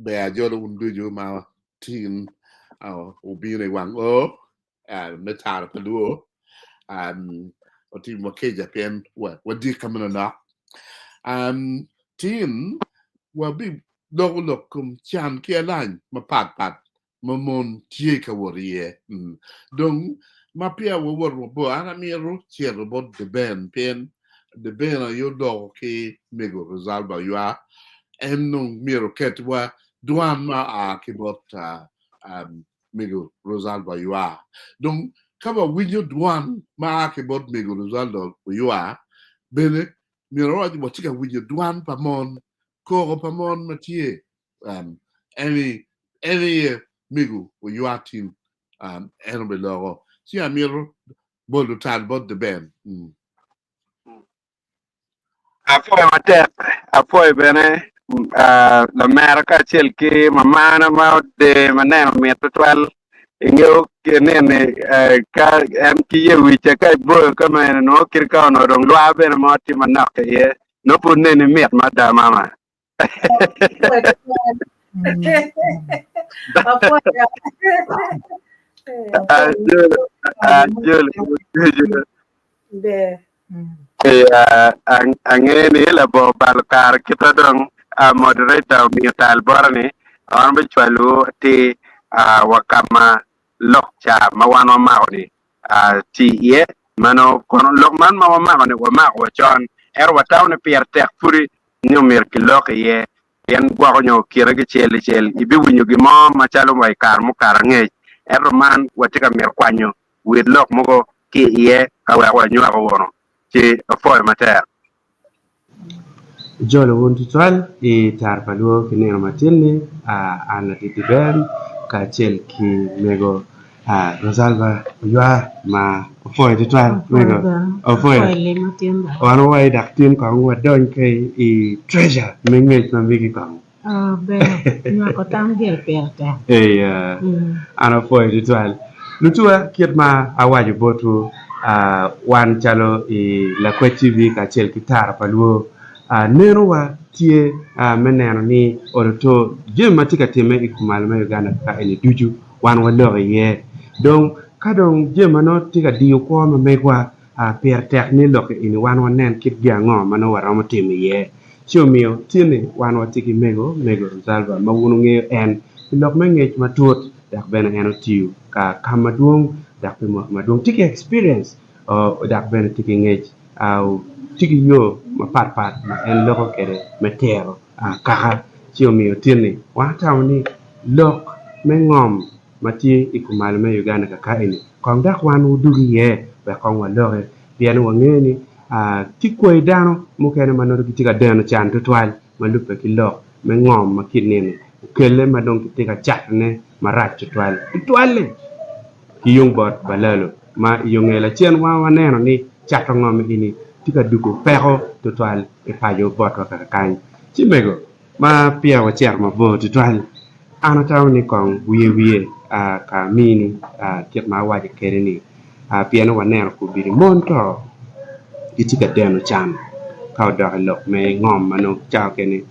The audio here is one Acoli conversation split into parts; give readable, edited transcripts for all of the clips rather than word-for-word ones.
Ber ajolo wun ducu ma tin wubino i wang oo me tara pa luo. Otimo kica pien wadika manonok. Tin wabiloko lok kom can ki alany mapatpat ma mon tye ka wot iye. Dong, ma peya wawoto mabor, an amito cito bot Deben pien Deben aye oloko ki Mego Rosalba Oywa. En dong myero oketwa dwan ma oa ki bot Mego Rosalba Oywa. Dong, ka wawinyo dwan ma a ki bot Mego Rosalba Oywa, bene myero wawac ni watye ka winyo dwan pa mon, koko pa mon ma tye Um, en en aye mego oywa tin um, en obiloko. Ci amito bolo tal bot The Ben. Mm. Apwoyo matek, apwoyo bene uh, lamera kacel ki mamana ma ode ma neno mit tutwal. Ingeyo nini uh, ka en ki ye wica ka iboyo ka mene nongo kit ka onongo dong lwar bene mo tye manok iye nongo pud neni mit mada mama. Ange ni labongo balo kare kita dong moderator omiyo tal bota ni an abicwalo atir wa ka ma lok ca ma wan wamako ni tye iye. Meno kono lok man ma wamako ni wamako wa con ento watamo ni pire tek pudi ni omyero kilok iye, pien gwoko nyo kite kicel licel ibiwinyo gin mo macalo wa i kare mukato angec, ento man watye ka mito kwanyo wit lok mogo ki iye ka wek wanywako wunu. Ci apwoyo matek. Ijolo wun tutwal i tara pa lwor ki nino matin-ni, an ladit Ben kacel ki mego Rosalba oywa ma opwoyo tutwal mego opwoyo wan owaci dok tin kong wadony ka i treasure me ngec ma megi kong an apwoyo tutwal lutuwa kit ma awaco botwu wan calo i Lakwec TV kacel ki Tara pa Lwor nenowa tye me neno ni oloto jami ma tye ka timme i kumalo me Uganda ka eni ducu wan waloko iye. Dong ka dong jami ma nongo tye ka diyo kwo ma megwa pire tek ni lok eni wan wanen kit gin ango ma nongo waromo timo iye. Ci omiyo tin-ni wan watye ki mego, Mego Rosalba ma wun wungeyo en pi lok me ngec matut dok bene en otiyo ka ka madwong dok pi mwaka madwong tye ki experience dok bene tye ki ngec tye ki yo mapat pat ma en loko kwede me tero kaka ci omiyo tin-ni wan atamo ni lok me ngom ma tye i kumalo me Uganda kaka eni kong dok wan wudug iye wek kong waloki pien wangeyo ni tye kwayi dano mukene ma nongo gitye ka deno can tutwal ma lubbe ki lok me ngom ma kit nino okelle ma dong kitye ka catone marac tutwal tutwalle ki yung bot balalo ma i yo nge lacen wan waneno ni cato ngom eni tye ka dugo peko tutwal i paco botwa kaka kany. Ci mego ma peya wacito mabor tutwal, an atamo ni kong wiye wiye ka amini kit ma awaco kwede ni pien waneno kobedi mon to gitye ka deno can ka odok i lok me ngom ma nongo cawa kene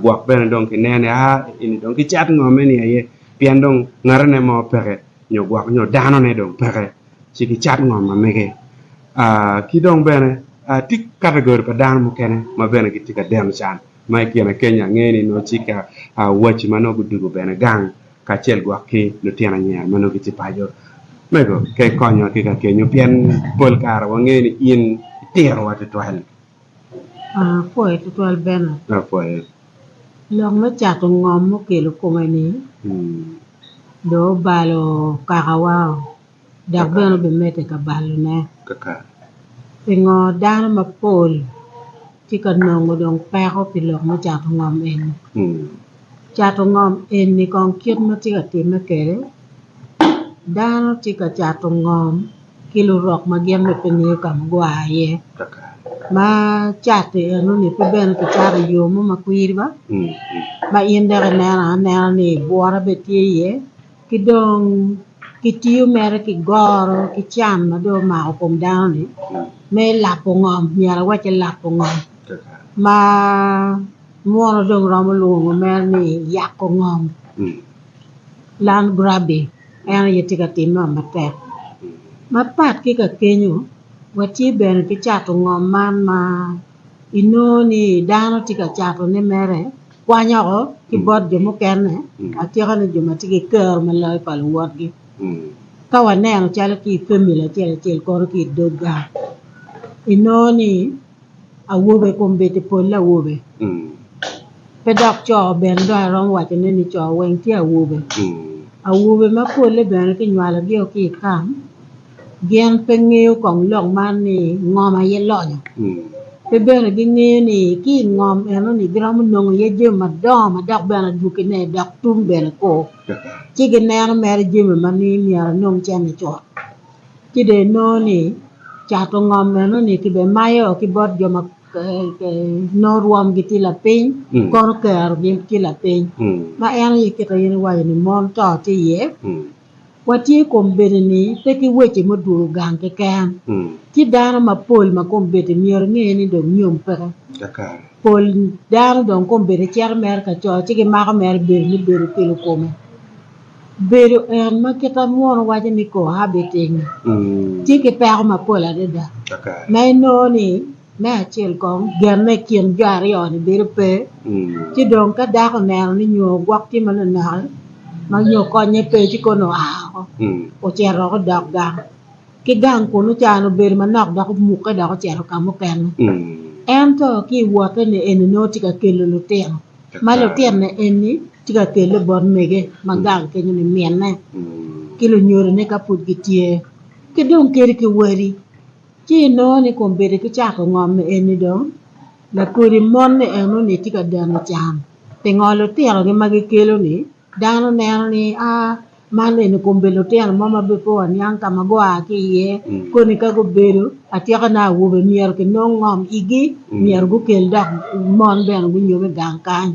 gwok bene dong kineno ni aa eni dong kicat ngomme ni aye pien dong ngatene mo peke nyo gwok nyo danone dong peke ci kicat ngom ma mege. Ki dong bene tye kategori pa dano mukene ma bene gitye ka deno can ma i kine kenyo angeyo ni nongo tye ka waci ma nongo gudugo bene gang kacel gwok ki lutino anyira ma nongo gitye paco. Mego ka ikonyowa ki ka kenyo pien pol kare wangeyo ni in itirowa tutwal. Apwoyo tutwal bene. Apwoyo. Lok me cato ngom mukelo kome-ni dong obalo kakawa dok bene obimedde ka balone. Pingo dano mapol tye ka nongo dong peko pi lok me cato ngom eni? Cato ngom eni kong kit ma tye ka timme kwede, dano tye ka cato ngom ki lurok ma gin bene pe ngeyo ka ma gua iye ma cato enoni pe bene kicato i yo mo makwiri ba ma in dok ineno anena ni bwura bene tye iye. Ki dong kitiyo mere ki goro ki can ma dong omako kom dano-ni me lapo ngom myero awacci lapo ngom ma Muno dong romo lwongo mere ni yako ngom, land grabbing, en aye tye ka timme matek. Mapat ki ka kenyo, watye bene ki cato ngom man ma inongo ni dano tye ka catone mere kwanyo oko ki bot jo mukene atika ni jo ma tye ki kero me loyo pa luwotgi. Ka waneno calo ki i famili acel acel kono ki i dog gang, inongo ni awobe kombeddi polle awobe pe dok co bene dong aromo wacone ni co weng tye awobe. Awobe ma polle bene kinywalogio ki i kam gin pe ngeyo kong lok man ni ngom aye lonyo pe bene gingeyo ni ki i ngom enoni giromo nongo iye jami madongo ma dok bene adwogine dok tum bene kur ci gineno mere jami ma ni myero anong cente cut. Ci dong inongo ni cato ngom enoni kibemayo ki bot jo ma nongo rwomgi tye lapiny kono kerogi tye lapiny ma en aye kite in iwaco ni mon to tye iye. Watye i kom bedi-ni pe ki weche mudwogo gang keken. Tye dano mapol ma kombeddi myero inge ni dong nyom peke. Pol dano dong kombeddi cito mere ka co ci gimako mere bedo ni bedo kelo kome. Bedo en ma kite munu waco ni cohabiting tye ki peko mapol adada ma inongo ni me acel kong genne i kin jo aryo-ni bedo pe ci dong ka dako oneno ni nyo gwok tye ma nonoki ma nyo konye pe ci kono oa woko ocito woko odok gang ki gang kunu can obedo manok dok omukke dok ocito ka mukene ento ki i wotte-ni eni nongo tye ka kelo lutino. Ma lutinone eni tye ka kelle bot mege ma gang kenyo ni minne ki lunyodone ka pud gitye ki dong kadi ki wadi ci inongo ni kombeddi ki cako ngom eni dong lakodi mon-ni enoni tye ka deno can pingo lutinogi ma gikelo ni Dano neno ni, 'A, man eni kombeddi lutino mo ma bene pe waniang ka ma gua ki iye, koni ka gubedo atikane awobe myero kinong ngom igi, myero gukel dok mon bene gunyom i gang kany.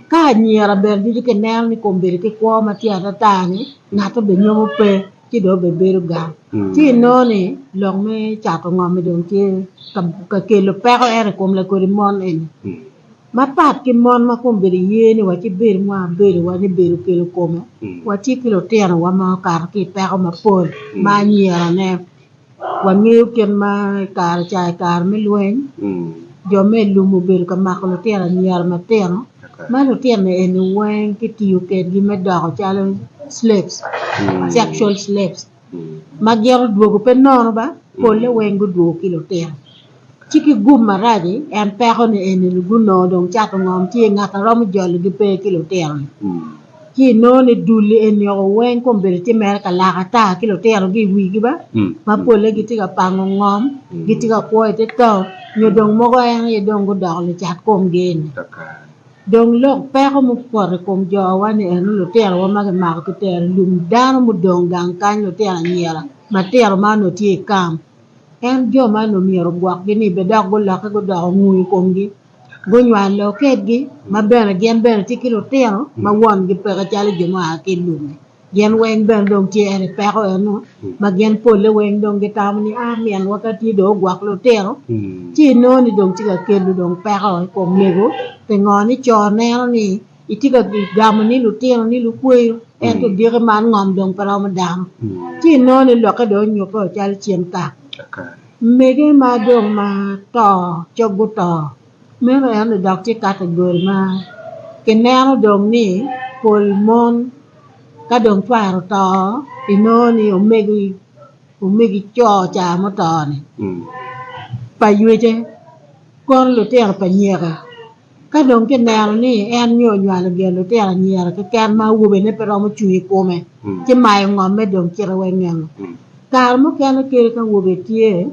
Ka anyira bene ducu kineno ni kombeddi ki kwo ma tye atata-ni, ngat-te binyomo pe, ci dong obibedo gang. Ci inongo ni lok me cato ngom-mi dong tye ka kelo peko ento i kom lakodi mon eni. Mapat ki mon ma kombeddi ye ni wacibed ma wabedowa ni bedo kelo kome, watye ki lutinowa ma okato ki i peko mapol ma anyirane. Wangeyo kit ma i kare ca i kare me lweny, jo me i lum obedo ka mako lutino anyira matino, ma lutino eni weng kitiyo kedgi me doko calo slaves, sexual slaves. ma gin odwogo pe nono ba, polle weng gudwogo ki lutino. Ci ki gum maraci, en peko ni eni ni gunongo dong cato ngom tye ngat a romo jologi pe ki lutino ni. Ci inongo ni dul-li eni oko weng kombeddi tye mere ka lak ata ki lutinogi i wigi ba, ma polle gitye ka pango ngom, gitye ka kwo i te taun, nyo dong mogo en aye dong gudoko lucat komgi eni. Dong lok peko mupoto i kom jowa ni eno lutinowa ma kimako kitero i lum dano mudong gang kany lutino anyira matino ma onongo tye i kam. En jo ma onongo myero ogwokgi ni be dok gulokke gudoko ngu i komgi gunywalo kedgi ma bene gin bene tye ki lutino ma wongi peke calo jo mua ki i lum-mi. Gin weng bene dong tye en i peko eno ma gin polle weng dong gitamo ni a minwa ka tye dong ogwok lutino ci inongo ni dong tye ka kelo dong peko i kom mego pingo ni co neno ni itye ka gamo ni lutino ni lukweyo ento diki man ngom dong pe romo dano ci inongo ni lokke dong onyupe calo cen kak mege ma dong ma to cog guto Meno ento dok tye kategori ma kineno dong ni pol mon ka dong cware oto inongo ni omegi omegi co ca muto-ni pa ywece kono lutino pa nyeke ka dong kineno ni en nyo onywalo gin lutino anyira keken ma awobene pe romo cung i kome ci mayo ngomme dong cito wa inge kare mukene kadi ka awobe tye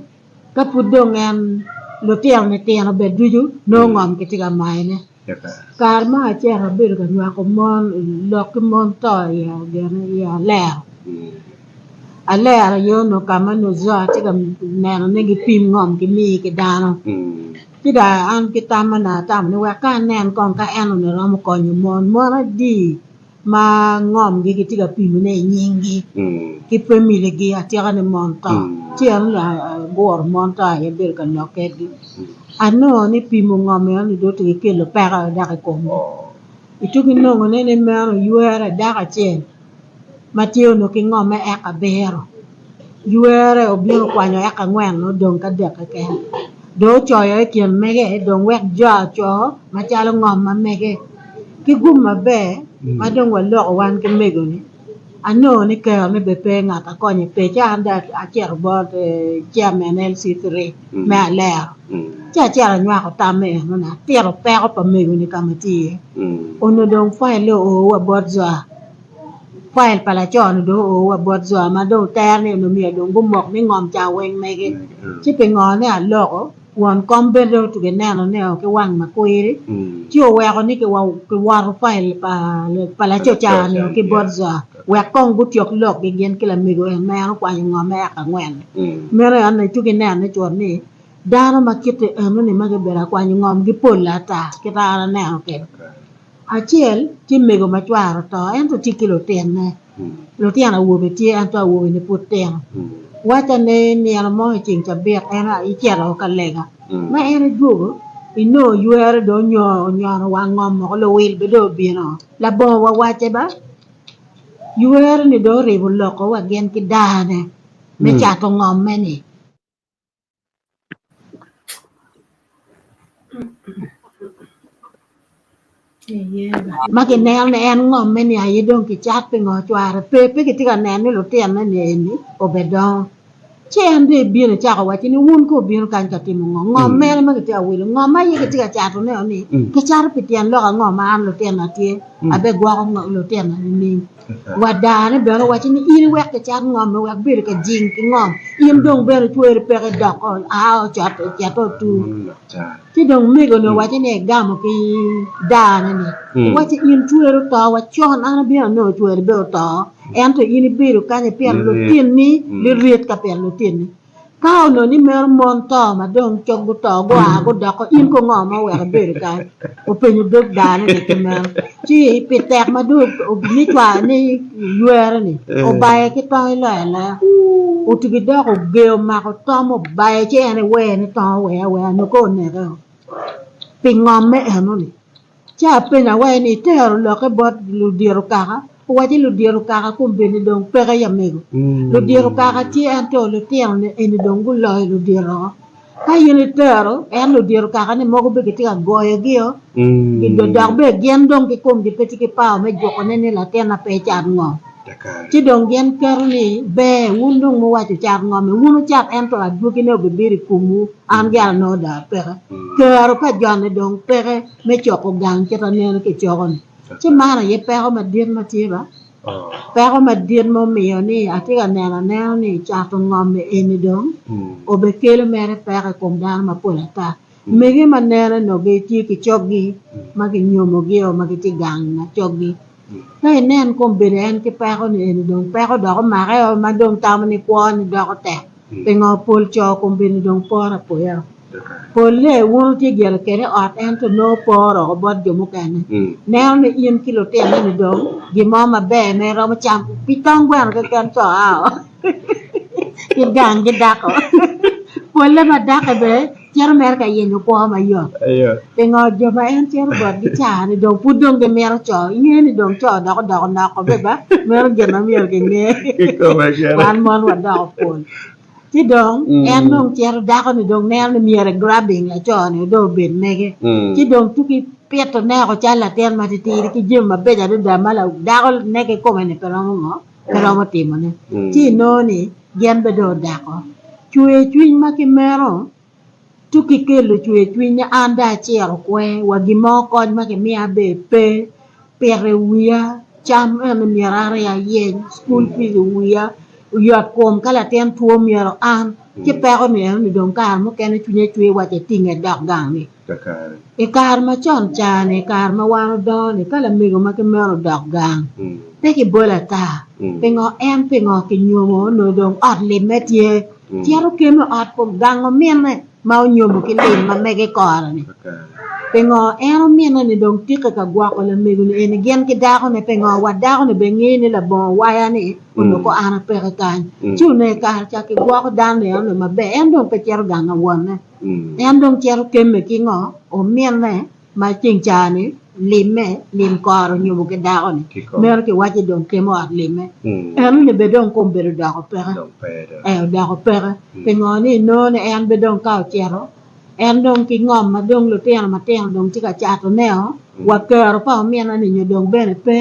Ka pud dong en lutinone tino bed ducu, nongo ngom kitye ka mayone. Kare mo acel abedo ka nywako mon lok ki mon to i alero. Alero aye onongo ka ma onongo co atye ka neno ni gipim ngom gimi ki dano. Ci dong an ki tamma onongo atamo ni wek ka anen kong ka en onongo romo konyo mon. Mon adi? ma ngomgi gitye ka pimone i nyinggi ki pemiligi atika ni mon to ci en aguro mon to aye bedo ka lok kedgi anongo ni pimo ngom enoni dong tye ka kelo peko dok i komgi ituko inongone ni meno ywere dako acel ma tye onongo ki ngom me eka abiro ywere obino okwanyo eka angwen odong ki adek keken dong ocoyo i kin mege dong wek jo oco macalo ngom ma mege ki gum maber ma dong waloko wan ki mego-ni anongo ni kerone bene pe ngat akonye pe ci an dong acito bot chairman LC3 me Alero ci acito anywako tam enoni atito peko pa mego-ni ka ma tye iye onongo dong fail-le oo wa bot Zoa Fail pa laco-ni dong oo wa bot Zoa ma dong tere ni onongo myero dong gumok ni ngom ca weng mege. Ci pi ngo ni aloko, won kom bene dong otugi neno ne o ki wang ma kwiri, ci oweko ni kiwoto fail pa laco ca-ni o ki bot Zoa wek kong gutyok lokgi gin ki lamego en ma en okwanyo ngomme eka angwen-ni. Meno en itugi nene cut ni dano ma kite enoni ma gibedo akwanyo ngom gipol ata kita an aneno kwede. Acel tye mego ma cware oto ento tye ki lutinne. Lutino awobe tye ento awobe-ni pud tino. Wacca ni nino mo i ceng cabit en icito ka lega. Ma en edwogo, inongo ywere dong onyono wang ngom woko, luwil bene dong obino. Labongo wawacce ba, ywere-ni dong oribo loko wa gin ki daane me cato ngomme-ni. Ma kineno ni en ngomme ni aye dong kicat pingo cware pe pe kitye ka neno ni lutinone ni eni obedongo ci en dong ebino ecako wacci ni wun kono wubino kany ka timo ngo ngom mene ma kitye ka wilo ngom aye kitye ka catone ni kicato pi tyen lok ango ma an lutinona tye abegwoko lutinona nining. Wa daane bene owacce ni, In iwek kicat ngom-mi wek bedo ka jing ki ngom, in dong bene cweri peke doko aa ocoto ocito otur. Ci dong mego-ni owacce ni egamo ki daane-ni, owacce, In cweri oto wa con, an abino anongo cweri bene oto, ento in ibedo kany ipito lutinni lirit ka pito lutinni. Ka onongo ni meno mon to ma dong cok guto gua gudoko, in kono ngo ma oweko ibedo kany? Openyo dog dano-ni ki meno. Ci pi tek ma dong ni cware ni ywere-ni, obaye ki tong iloyo aloya. Otugi dok ogeyo omako tom obaye ci en iweye ni tong oweye aweya nyo ka oneke-o pi ngomme eno-ni. Ci apenyo awaci ni, Itero lokke bot ludito kaka? Owacci, Ludito kaka kombeddi dong peke ya mego. Ludito kaka tye ento lutino eni dong guloyo ludito. Ka in itero, en ludito kaka-ni mogo bene gitye ka goyogio, dok bene gin dong kikomgi pe tye ki power me jukone ni latinna pe ecat ngo. Ci dong gin keto ni, Ber, wun dong muwaco cat ngom-mi, wun wucat ento adwogine obibedo i komwu, an gire anongo dong apeke. Kero pa jo-ni dong peke me coko gang kit aneno kicoko-ni. Ci man aye peko madit ma tye ba? Peko madit ma omiyo ni atye ka neno anena ni cato ngom-mi eni dong obekelo mere peko i kom dano mapol ata. Mege ma nene onongo gitye ki coggi ma kinyomogi-o ma gitye gang ma coggi. Ka inen kombeddi en ki peko ni eni dong peko dok omake o ma dong tamo ni kwo ni doko tek. Pingo pol co kombeddi dong poro apoya? Polle wun wutye gire kede i ot ento nongo poro oko bot jo mukene. Neno ni in ki lutinne ni dong gin mo maber ma iromo camo pi tong gweno keken co ao ki gang ki dako. Polle ma dake bene cito mere ka yenyo kwo mayot. Pingo jo ma en cito botgi ca-ni dong pud dong gimito co? Inge ni dong co dok odoko noko be ba? Meno gin ma myero kinge. Wan mon wadoko pol. Ci dong en dong cito dako-ni dong neno ni myero egrabbing laco-ni dong obed mege. Ci dong tuki pito neko calo latin matitidi ki jami mabeco adada ma dako ne kikome-ni pe romo ngo? Pe romo timone. Ci inongo ni gin bene dong odako cwer cwiny ma ki meno tuki kelo cwer cwiny ni an dong aciro kwer wa gin mo kony ma kimiya bene pe pito i wiya cam eni myero arye ayeny cukul pic i wiya oyot kom ka latin two myero an ci peko ni enoni dong kare mukene cwinye cwer waci etinge edok gang ni. I kare macon ca-ni, i kare ma wan odongo-ni, ka lamego ma ki meno odok gang, pe kibolo ata. Pingo? En pingo kinyomo onongo dong ot limme tye. Cito kemo i ot kom gang ominne. ma onyomo ki lim ma mege kore-ni. Pingo en ominne-ni dong tike ka gwoko lamego-ni eni gin ki dakone? Pingo wa dako-ni bene ngeyo ni labongo waya-ni onongo ko an apeke kany? Ci onongo i kare ca kigwoko dano-ni enoni maber, en dong pe cito gang ka wonne. En dong cito kemme ki ngo? Ominne. Ma ceng ca-ni limme, lim kore onyomo ki dako-ni, meno kiwacci dong kemo ot limme. Enoni bene dong kome bedo odoko peke. Ee, odoko peke. Pingo ni inongo ni en bene dong ka ocito, en dong ki ngom ma dong lutino matino dong tye ka catoneo, wa kero pa ominne-ni nyo dong bene pe,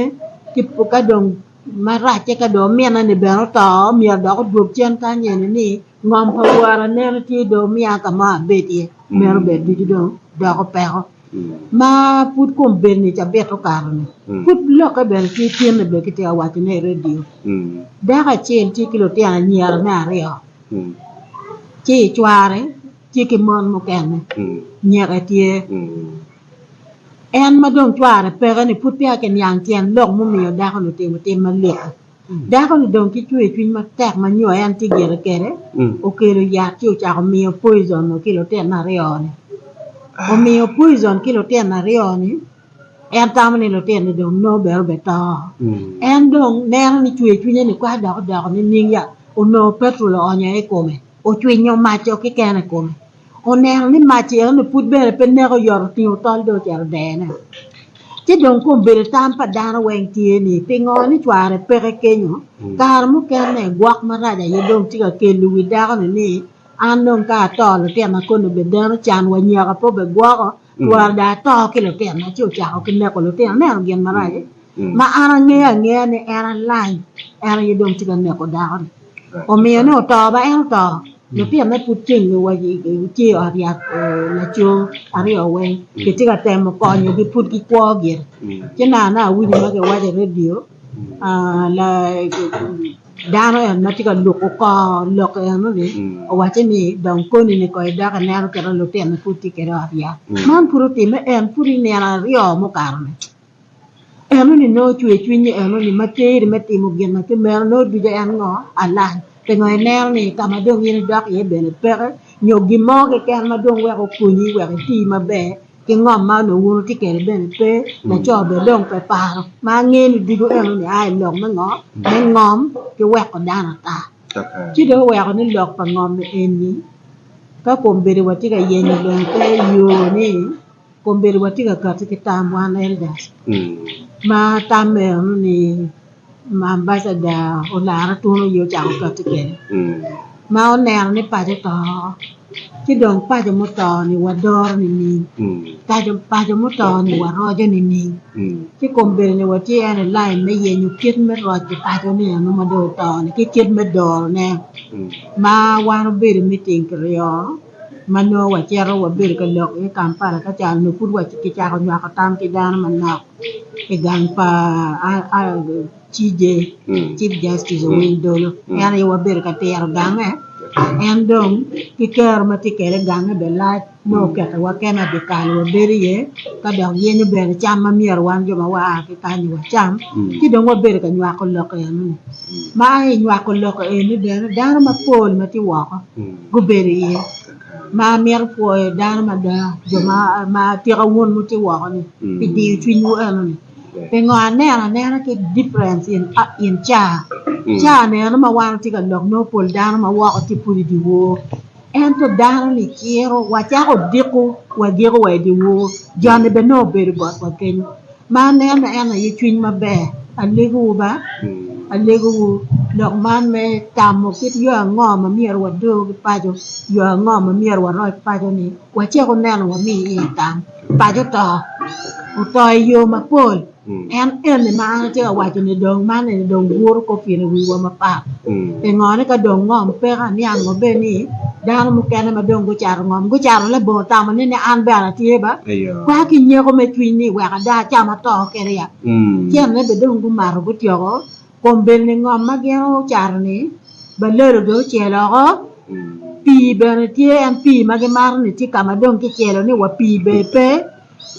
ki ka dong maracce ka dong ominne-ni bene oto, myero dok odwog cen kany eni ni Ngom pa wora neno tye dong miya ka mo abed iye, meno ber ducu dong doko peko. Ma pud kom bed ni cabit okato ni, pud lokke bene tye tinne bene kitye ka waco ne i radio. Dako acel tye ki lutino anyira me aryo, ci cware tye ki mon mukene, nyeke tye. En ma dong cware peke ni pud peya kiniang tyen lok mumiyo dako-ni otimo tim malik-ki. Dako-ni dong ki cwercwiny matek ma nyo en tye gire kwede, okelo yat ci ocako miyo poison ki lutino aryo-ni. Omiyo poison ki lutino aryo-ni, en tamo ni lutino-ni dong nongo bene obito. En dong neno ni cwercwinye-ni kwaro dok odoko nining ya, onongo petrol oonyo i kome, ocwinyo mac-co keken i kome. Oneno ni mac enoni pud bene pe neko oyot otingo tol dong ocito odene. Ci dong kombeddi tam pa dano weng tye ni pingo ni cware peke kenyo, kare mukene gwok marac aye dong tye ka kelo wi dako-ni ni an dong ka ato lutinona koni obedeno can wa nyaka pe obegwoko, twero dong ato ki lutinona ci ocako ki neko lutino. Ineno gin marac ma an angeyo angeya ni en alany en aye dong tye ka neko dako-ni. Omiyo ni oto ba en oto. Lutinone pud ceng tye i ot yat laco aryo weng kitye ka temo konyogi pud gikwo gire ci naka awinyo ma kiwaco i redio dano eni ma tye ka luko kor lok enoni owacce ni dong koni-ni kong idok ineno kit ma lutinone pud tye kwede i ot yat man pud otimme en pud i nino aryo mukato-ni. Enoni nongo cwer cwinyi enoni ma teri me timo gin ma ki meno nongo ducu en ngo? Alany. Pingo ineno ni ka ma dong in idok iye bene peke nyo gin mo keken ma dong wek okonyi wek iti maber ki ngom ma onongo wun wutye kwede bene pe, laco bene dong pe paro. Ma angeyo ni ducu enoni a i lok me ngo? Me ngom ki weko dano ata. Ci dong oweko ni lok pa ngom eni ka kombeddi watye ka yenyo dong pe yo ni Kombeddi watye ka kati ki tam wan elders ma tamme eno ni ambassador Olara Tunu aye ocako kati kwede ma oneno ni paco oto ci dong paco muto ni wadoro nining paco muto ni waroco nining ci kombeddi ni watye eno i line me yenyo kit me roco paco ni eno ma dong oto ni ki kit me dorone ma wan obedo meeting kiryo. ma nongo wacito wabedo ka lok i Kampala ka ca onongo pud kicako nywako tam ki dano manok i gang pa CJ, Chief Justice Owiny Dolo en aye wabedo ka tiro gange en dong ki kero ma tye kwede gange bene lac nongo oketowa kene dyekal wabedo iye ka dok yenyo bene cam ma myero wan jo ma waa ki kany-nyi wacam ci dong wabedo ka nywako lok eno-ni ma i nywako lok eni bene dano mapol ma tye woko gubedo iye ma amito pwoyo dano mada jo ma tika wun wutye woko-ni pi diyo cwinywu eno-ni. Pingo aneno anena ki difference in caa? Caa ni eno ma wan watye ka lok nongo pol dano ma woko tye pud i dyewor ento dano-ni ciro wacako odiko wagiko wa i dyewor joni bene nongo obedo botwa kenyo. Ma aneno en aye cwiny maber. Alegowu ba, alegowu lok man me tamo kit yo ango ma myero wador ki paco, yo ango ma myero waroc paco-ni, wacek wuneno wami iye tam. Paco oto, oto i yo mapol. En eni ma an atye ka waco-ni dong man eni dong guro kor pino i wiwa mapat. Pingo ni ka dong ngom peke aniango bene ni dano mukene ma dong gucato ngom gucato labongo tamo ni ni an bene atye ba kwa ki nyeko me cwiny ni wek ada acam ato kede ya cene bene dong gumato gutyeko kom bene ni ngom ma gin ocato ni balelo dong ocelo oko pii bene tye en pii ma gimato ni tye ka ma dong kicelo ni wa pii bene pe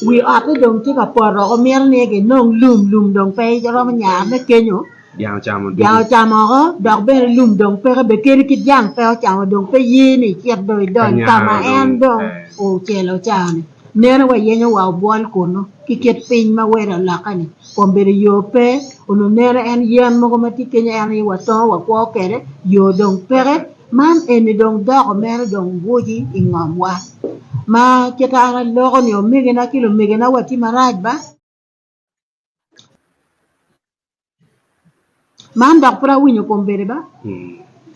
Wi otte dong tye ka poto woko, mito ni ginong lum, lum dong pe romo nyarone kenyo. Dyang ocamo ducu. Dyang ocamo oko, dok bene lum dong peke, bene kadi ki dyang pe ocamo dong pe ye ni icit dong idony ka ma en dong ocelo ca-ni. Nene wayenyo wa obwol kunnu ki kit piny ma wede olokke-ni. Kombeddi yo pe, onongo nene en yen mogo ma tye kenyo en aye watongo wakwo kwede, yo dong peke. Man eni dong doko mere dong buci i ngomwa. Ma kit an aloko-ni omegina ki lumegina watye marac ba? Man dok pud awinyo kombeddi ba,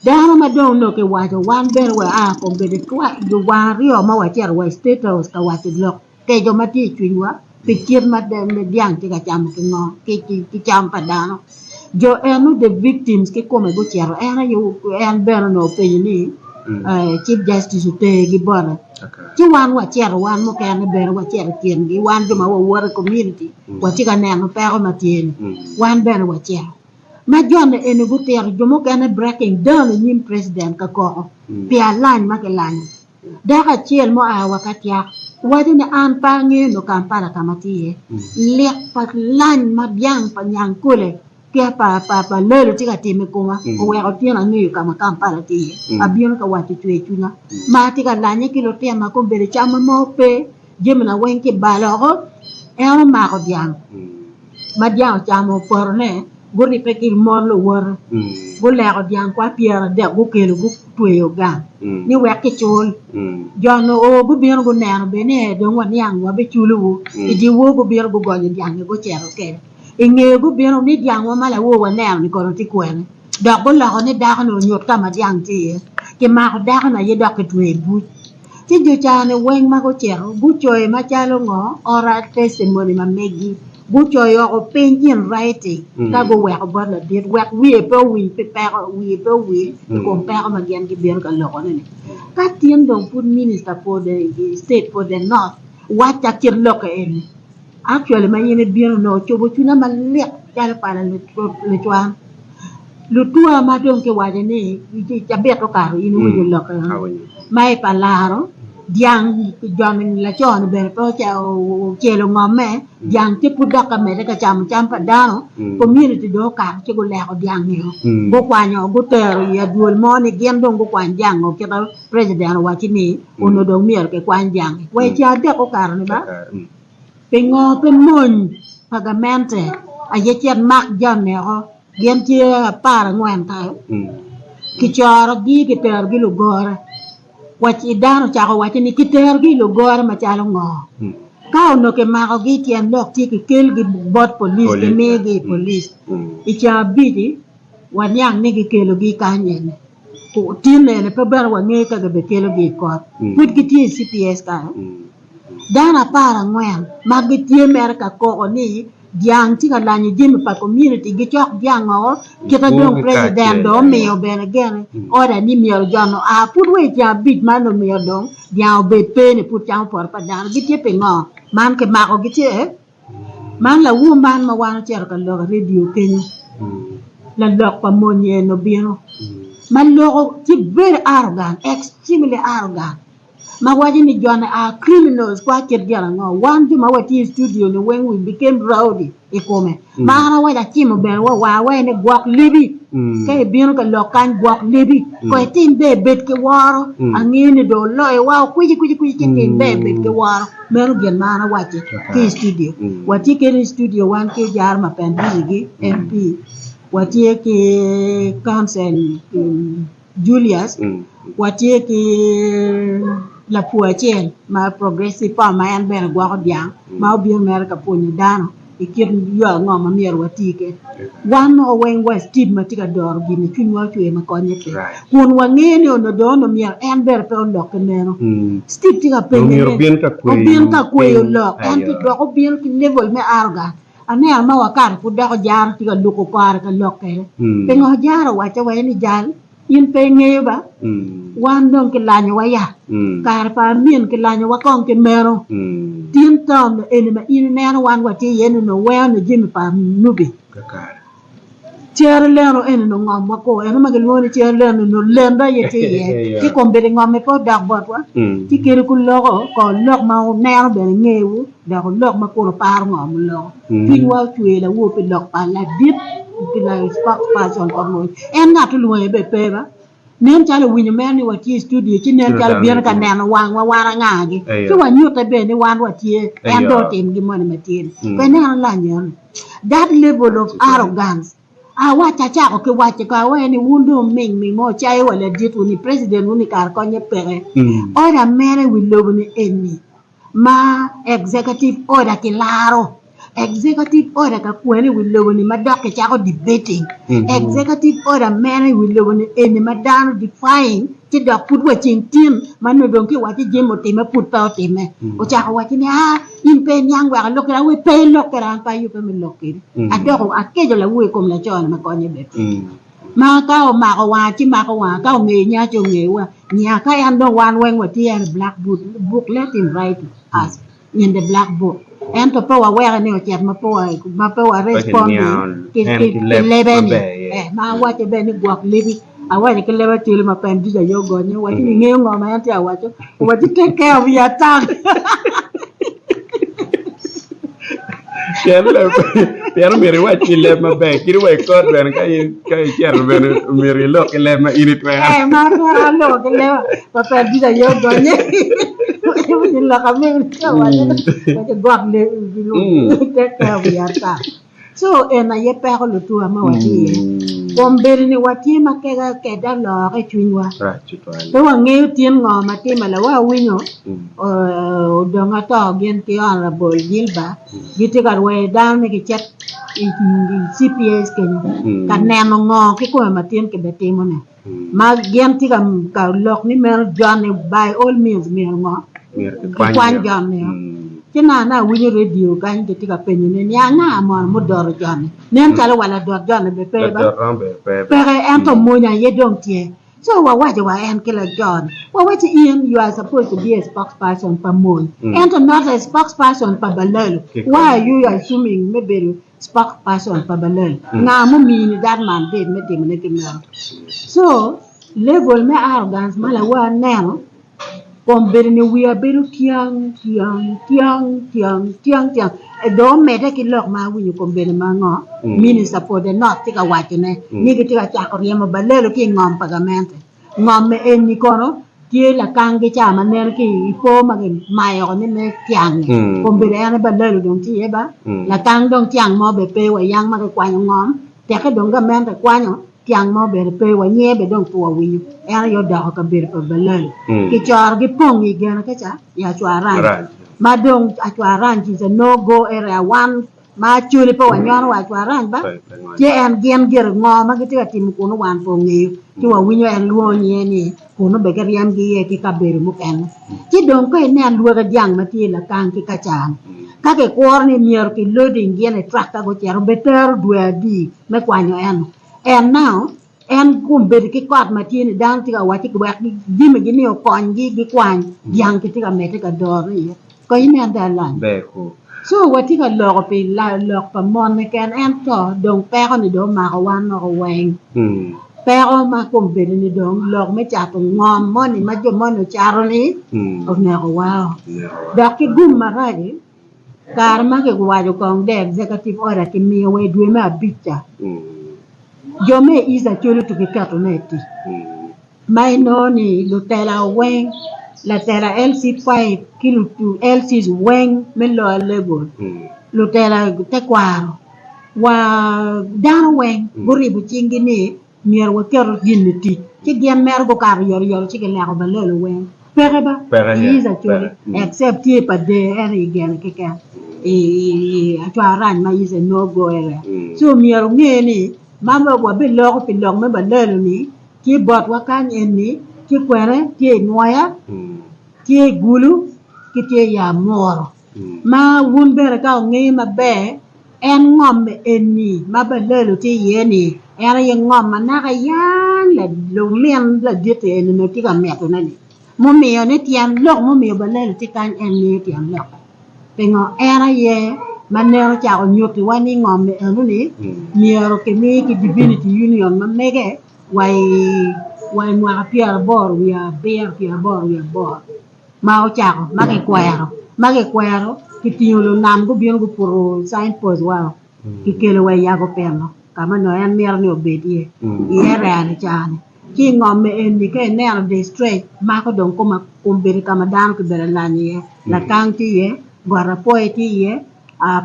dano ma dong onongo kiwaco wan bene wa a kombeddi wang aryo ma wacito wa i state house ka waco lok keco ma tye i cwinywa pi kit ma dyang tye ka camo ki ngo ki cam pa dano. Jo eno the victims kikome gucito en aye en bene onongo openyo ni chief justice otergi bote ci wan wacito wan mukene bene wacito i kingi wan jo ma wawoto i community. Watye ka neno peko ma tye-ni. Wan bene wacito. Ma jone eni gutito, jo mukene breaking down i nyim president ka koko pi alany ma kilanyo. Dako acel mua wa ka tyak waco ni an pe angeyo nyo Kampala ka ma tye iye. Lik pa lany ma dyang pa nyangkole ki pa pa lelo tye ka timo i koma oweko tin angeyo ka ma Kampala tye iye. Abino ka waco cwer cwinya ma atye ka lanye ki lutinna kombeddi camma mo pe. Jamina weng kibalo oko, en omako dyang ma dyang ocamo potone, guribbe ki mon luwote, guleko dyang kwa pyeradek gukelo gutweyo gang ni wek kicul. Jo-nu oo gubino guneno bene ni ee dong waniang wabiculowu. I dyewor gubino gugonyo dyang-ngi gucito kwede. I ngeye gubino ni dyangwa ma lawor waneno-ni kono tye kwene? Dok guloko ni dako-ni onyut ka ma dyang tye iye. Kimako dako-ni aye dok kitweyo i buc. Ci jo ca-ni weng ma gucito gucoyo macalo ngo oral testimony ma megi gucoyo oko piny in writing ka guweko bot ladit wek wiye pe owil pi peko wiye pe owil i kom peko ma gin gibino ka lokone ni. Ka tin dong pud minister for the state for the north wacca kit lokke eni actually ma in ibino nongo ocubo cwinya malit calo pala lucwan. Lutua ma dong kiwaco ni cabit okato in iwinyo lok ma i pa laro dyang joni laco-ni bene pe ocelo ngomme dyang tye pud dok ka medde ka camo cam pa dano community dong okato ci guleko dyang-ngio gukwanyo gutero i adwol mo ni gin dong gukwany dyang-ngo kita president owacci ni onongo dong myero kikwany dyang-ngi wa i ceng adek okato-ni ba. Pingo pe mony pa gamente aye cit mak jami oko? Gin tye aparangwen kayo. Kicorogi kiterogi lugore. Wac i dano ocako wacce ni kiterogi i lugore macalo ngo? Ka onongo kimakogi tyen lok tye kikelgi bot police kimigi i police. I ceng abici waniang ni gikelogi kany eni. Tin eni pe bene wangeyo ka gibikelogi i kot. Pud gitye i CPS kayo. Dano aparangwen ma gitye mere ka koko ni dyang tye ka lanyo jami pa community gicok dyang oko kita dong president dong omiyo bene gene order ni myero jo-nu oa pud wa i ceng abic man omiyo dong dyang obed pe ni pud camo poto pa dano gitye pingo man kimako gitye man lawur man ma wan ocito ka lok i radio kenyo lalok pa mony en obino ma loko tye very arrogant extremely arrogant. ma waco ni jone are criminals kwa kit gin ango wan jo ma watye i studio ni weng we became rowdy i kome ma an awaco acimo bene wa war wa ni gwok lebi ka ibino ka lok kany gwok lebi ko itim ber bed ki woro angeyo ni dong oloyo wa okwici kwici kwici ci tim ber bed ki woro meno gin ma an awaci ki i studio watye kede i studio wan ki Ojaro Mapenduzzi gi MP watye ki council Julius, Watye ki lapur acel ma Progressive Farm ma en bene gwoko dyang ma obino mere ka pwonyo dano i kit yo ango ma myero wati kwede. Wan mogo weng wa Steve ma tye ka doro gin-ni cwinywa ocwer ma konye pe kun wangeyo ni onongo dong onongo myero en bene pe olok ki meno. Steve tye ka penye ni obin ka kweyo lok ento dok obino ki level me arrogance. Aneno ma wakato pud dok ojaro tye ka luko kore ka lok kwede. Pingo ojaro owacce wai ni jal in pe ingeyo ba? Wan dong kilanyowa ya. Kare pa amin kilanyowa kong ki meno. Tin town eni ma in ineno wan watye iye ni onongo weo ni jami pa Nubi. Cere leno eni onongo ngomwa kor, eno ma gilwongo ni cere leno onongo lendo aye tye iye. Ci kombeddi ngom-mi pe odok botwa, ci kadi guloko kor lok ma wuneno bene ngewu, dok wulok ma kun wuparo ngo muloko. Cwinywa ocwer lawor pi lok pa ladit. Spokesperson pa mony. En ngat olwonge bene pe ba. Nen calo owinyo mere ni watye i studio ci nen calo bino ka neno wangwa wan angagi. Ci wanyute bene ni wan watye, en dong otim gin moni ma tye-ni. Pe ineno lany eno? That level of arrogance. Awaco acako ki waco ko awaco ni wun dong wuming ming mo wucayo wa laditwu ni president wu ni kare konye peke. Order mere i wi lobo ni eni ma executive order kilaro. Executive order ka kwene i wi lobo ni ma dok kicako debating. Executive order mene i wi lobo ni eni ma dano defying ci dok pud wa ceng tin ma nongo dong kiwacci jami otimme pud pe otimme. Ocako wacci ni aa in pe iniang wek alok kwede awe pe ilok kweda an pe ayubbe me lok kwedi. Adoko akeco lawor i kom laco ni ma konye bene pe. Ma ka omako wanga ci mako wanga ka ongeyo nya ci ongeyo wa nya ka en dong wan weng watye en i black book let him write us. In the black book ento pe waweke ni ocit ma pe wa ma pe wa responding ki lebe ni ma awace bene ni gwok lebi awaco ki leb acoli ma pen ducu aye ogonye owaci ni ingeyo ngo ma en tye awaco owaci take care of your tongue. Pien leb pien omyero iwac ki leb maber kadi wa i kot bene ka ka icito bene omyero ilok ki leb ma in itwero. Eh, ma atwero aloko ki leb ma pe ducu aye ogonye. Ni lok amego tye ka waco waco gwok leb take care of your tongue. So en aye peko lutuwa ma watye iye. Kom bedo ni watye ma kega keda oloke i cwinywa. Rac tutwal. Pe wangeyo tin ngo ma time lawa awinyo odong ato gin ki Honourable Gilbert gitye ka rweyo dano ni gicit i CPS kenyo ka neno ngo kikome ma tin kibitimo ne. Ma gin tye ka lok ni meno John ni by all means myero ngo kikwany John ni ci naka awinyo radio kany gitye ka penyo ne ni anga mono mudoto John ni nen calo wa ladot John ni bene pe ba peke ento mony aye dong tye so wawaco wa en ki laco ni wawaci in you are supposed to be a spokesperson pa mony ento not a spokesperson pa balalo why are you assuming me bedo Spokesperson pa Balel, nga mumini that mandate me timone ki meno? So, level me arrogance ma lawa aneno, kom bedo ni wiya bedo tyang, tyang, tyang, tyang, tyang, tyang, dong omedde ki lok ma awinyo kom bedo ma ngo, Minister for the North tye ka wacone ni gitye ka cako ryemo Balelo ki i ngom pa gamente. Ngom me eni kono tye lakang-gi ca ma nen ki i po ma kimayo ni me tyang-ngi. Kombeddi en aye balalo dong tye iye ba. Lakang dong tyang mo bene pe wa yang ma kikwanyo ngom, tekke dong gamente kwanyo tyang mo bene pe wa nyer bene dong pe wawinyo. En aye odoko kabedo pa balalo. Kicorogi pong i gene ka ca i Acwarany ma dong Acwarany is a no go area wan Ma Acholi pe wanyono wa acwarany ba, ci en gin gire ngo ma gitye ka timo kunu wan pe ongeyo, ci wawinyo en lwongo nyinge ni kunu bene giryemgi iye ki kabedo mukene. Ci dong ka inen lwaki dyang ma tye i Lakang ki Kacar-ni, ka kikuro ni myero ki loading gin i tractor gucito betero dwe adi me kwanyo eno. And now en kombeddi ki kot ma tye ni dano tye ka wacci wek jami gi ni okonygi gikwany dyang kitye ka medde ka doro iye. Kong inen dong alany. Ber ku. So watye ka loko pi lok pa mon keken ento dong peko ni dong omako wan woko weng. Peko ma kombeddi ni dong lok me cato ngom moni ma jo moni ocato ni oneko wa o. Dok ki gum marac kare ma kiwaco kong the executive order kimiyo wa i dwe me abic ca jo me East Acholi to giketone i tic. Ma inongo ni lutela weng, latela LC5 ki LCs weng me lower level, lutela tekwaro wa dano weng guribo cinggi ni myero waketo gin i tic ci gin mere gukato oyotoyot ci gileko balelo weng. Peke ba i East Acholi except tye pa der ento i gene keken i Acwarany ma is a no go area. So myero wunge ni ma wabiloko pi lok me balelo ni Tye botwa kany eni, tye kwene, tye i Nwoya, tye i Gulu, ki tye i Amuru. Ma wun bene ka wungeyo maber, en ngom eni ma Balelo tye iye ni, en aye ngom ma naka yang lumin ladit eni onongo tye ka mitone ni. Mumiyo ni tyen lok mumiyo Balelo tye kany en ngeyo tyen lokke. Pingo en aye ma nen ocako nyutiwa ni ngom eno ni myero kimi ki Divinity Union ma mege wa i mwaka pyeraboro wiye abiro pyeraboro wiye aboro ma ocako ma kikwero ma kikwero kitingo lunam gubino guputo sign post wa kikelo wa i Yagopino. ka ma nongo en mito ni obed iye i area ni ca-ni. Ci i ngom eni ka ineno the stretch mako dong koma kom bedo ka ma dano kibedo lanyo iye, lakang tye iye, got apoya tye iye,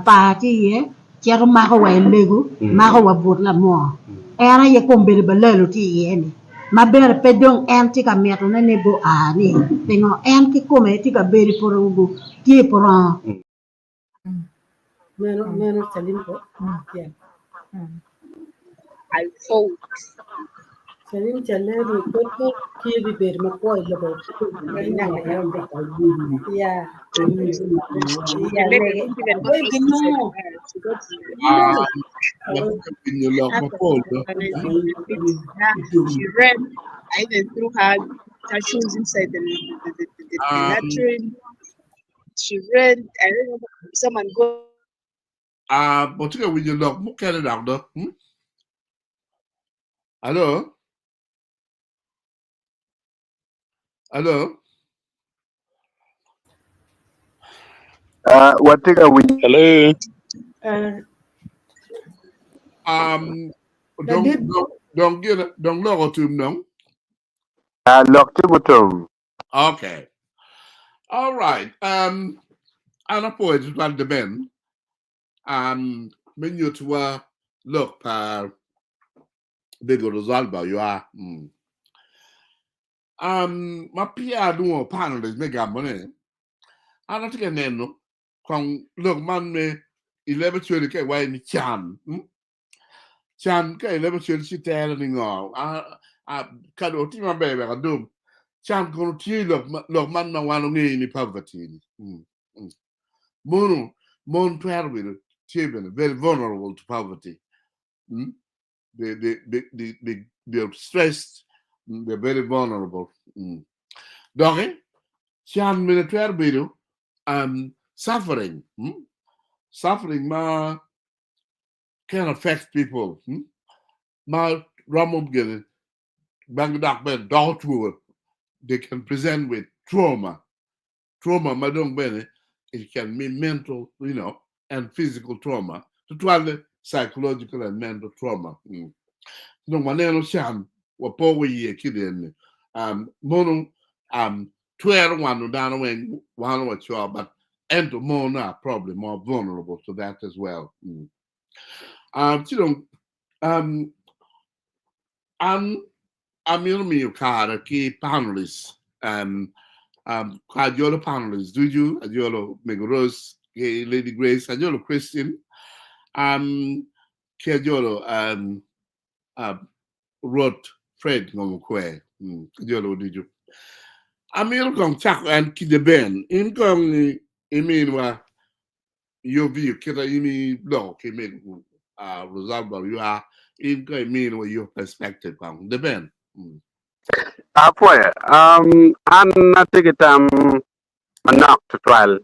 par tye iye, cito mako wa i lego, mako wa but lamwor. En aye kom bedo balalo tye iye-ni ma bene pe dong en tye ka mitone ni gua ni pingo en kikome tye ka bedo i poto tye i purongo. Meno meno Salim ko. Yeah. I fought. Salim Chaleri ko ko tye bi bedo makwo i lobo. Yeah. The Yeah, lady lege. didn't even go Wait, through suicide no. there. She got Ah, winyo lok after mapol do. Yeah, she ran. I even threw her her shoes inside the the, the, the, the, the latrine. She ran. I remember someone go Ah, watye ka winyo lok mukene dok do. Hmm? Alo? Alo? Watye ka winyo. Hello. Dong Ladit dong dong gin dong lok otum dong. Lok tye mutum. Okay. All right. An apwoyo tutwal The Ben me nyutiwa lok pa Bego Rosalba Oywa. Ma peya adwongo panelist me gamone, an atye ka neno kong lok man me i leb Acholi ka iwaco ni can. Can ka i leb Acholi ci tere ni ngo? Ka dong otim maber wek adum. Can kono tye i lok man ma wan ongeyo ni poverty ni. Mono mon twero bedo tye bene very vulnerable to poverty. They're stressed, they're very vulnerable. Doki can bene twero bedo suffering, Suffering ma can affect people. Ma romo gene bang dok bene doko two. They can present with trauma. Trauma ma dong bene it can be mental, and physical trauma. Tutwalle psychological and mental trauma. Dong waneno can wapoko iye ki deni. Mono twero wano dano weng wano waco, but ento mon are probably more vulnerable to that as well. Ci dong an amito miyo kare ki panelists. Ka ajolo panelists ducu, ajolo Mego Rose ki Lady Grace, ajolo Christian, ki ajolo Rwot Fred Ngomokwe, ajolo ducu. Amito kong cako en ki The Ben, in kong iminwa your view kita in iloko ki Mego Rosalba Oywa, in kong iminwa your perspective kong. The Ben. Apwoyo. An atye ki tam manok tutwal.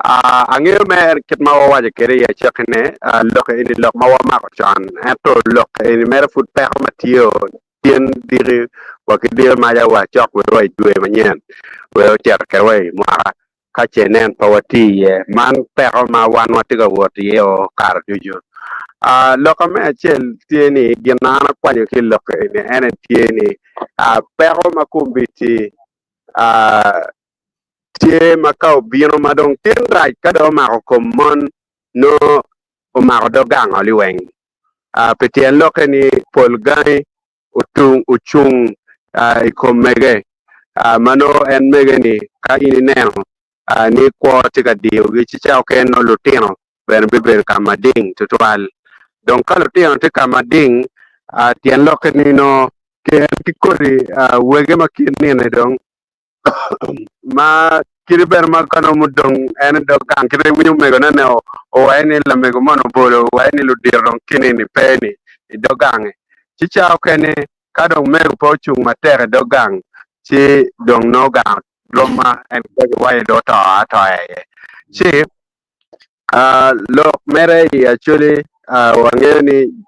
Angeyo mere kit ma wawaco kwede i acakkine, lok eni lok ma wamako con, ento lok eni mere pud peko ma tye tyen diki wa ki diki maca wa cok kwede wa i dwe manyen wek ocito kwede wa i mwaka ka ce nen pe watye iye. Man peko ma wan watye ka wot iye o kare ducu. Loka me acel tye ni gin ma an akwanyo ki i lok eni ene tye ni peko ma kombeddi tye ma ka obino ma dong tin rac ka dong omako kom mon nongo omako dog gang oli weng. Pi tyen lokke ni pol gangi otung ocung i kom mege ma nongo en mege ni ka in ineno ni kwo tye ka diyogi ci ca okene nongo lutino bene bibedo ka mading tutwal. Dong ka lutino tye ka mading tyen lokke ni nongo en ki kodi wege ma kit nino-ni dong ma kite bene ma ka nongo mudong en i dog gang kite iwinyo omegone ni owaco ni lamego moni obolo owaco ni ludito dong kini-ni pe ni i dog gange ci ca okene ka dong mego pe ocung matek i dog gang ci dong nongo gang rom ma en pe giwaco dong oto atoya iye ci lok mere i Acholi wangeyo ni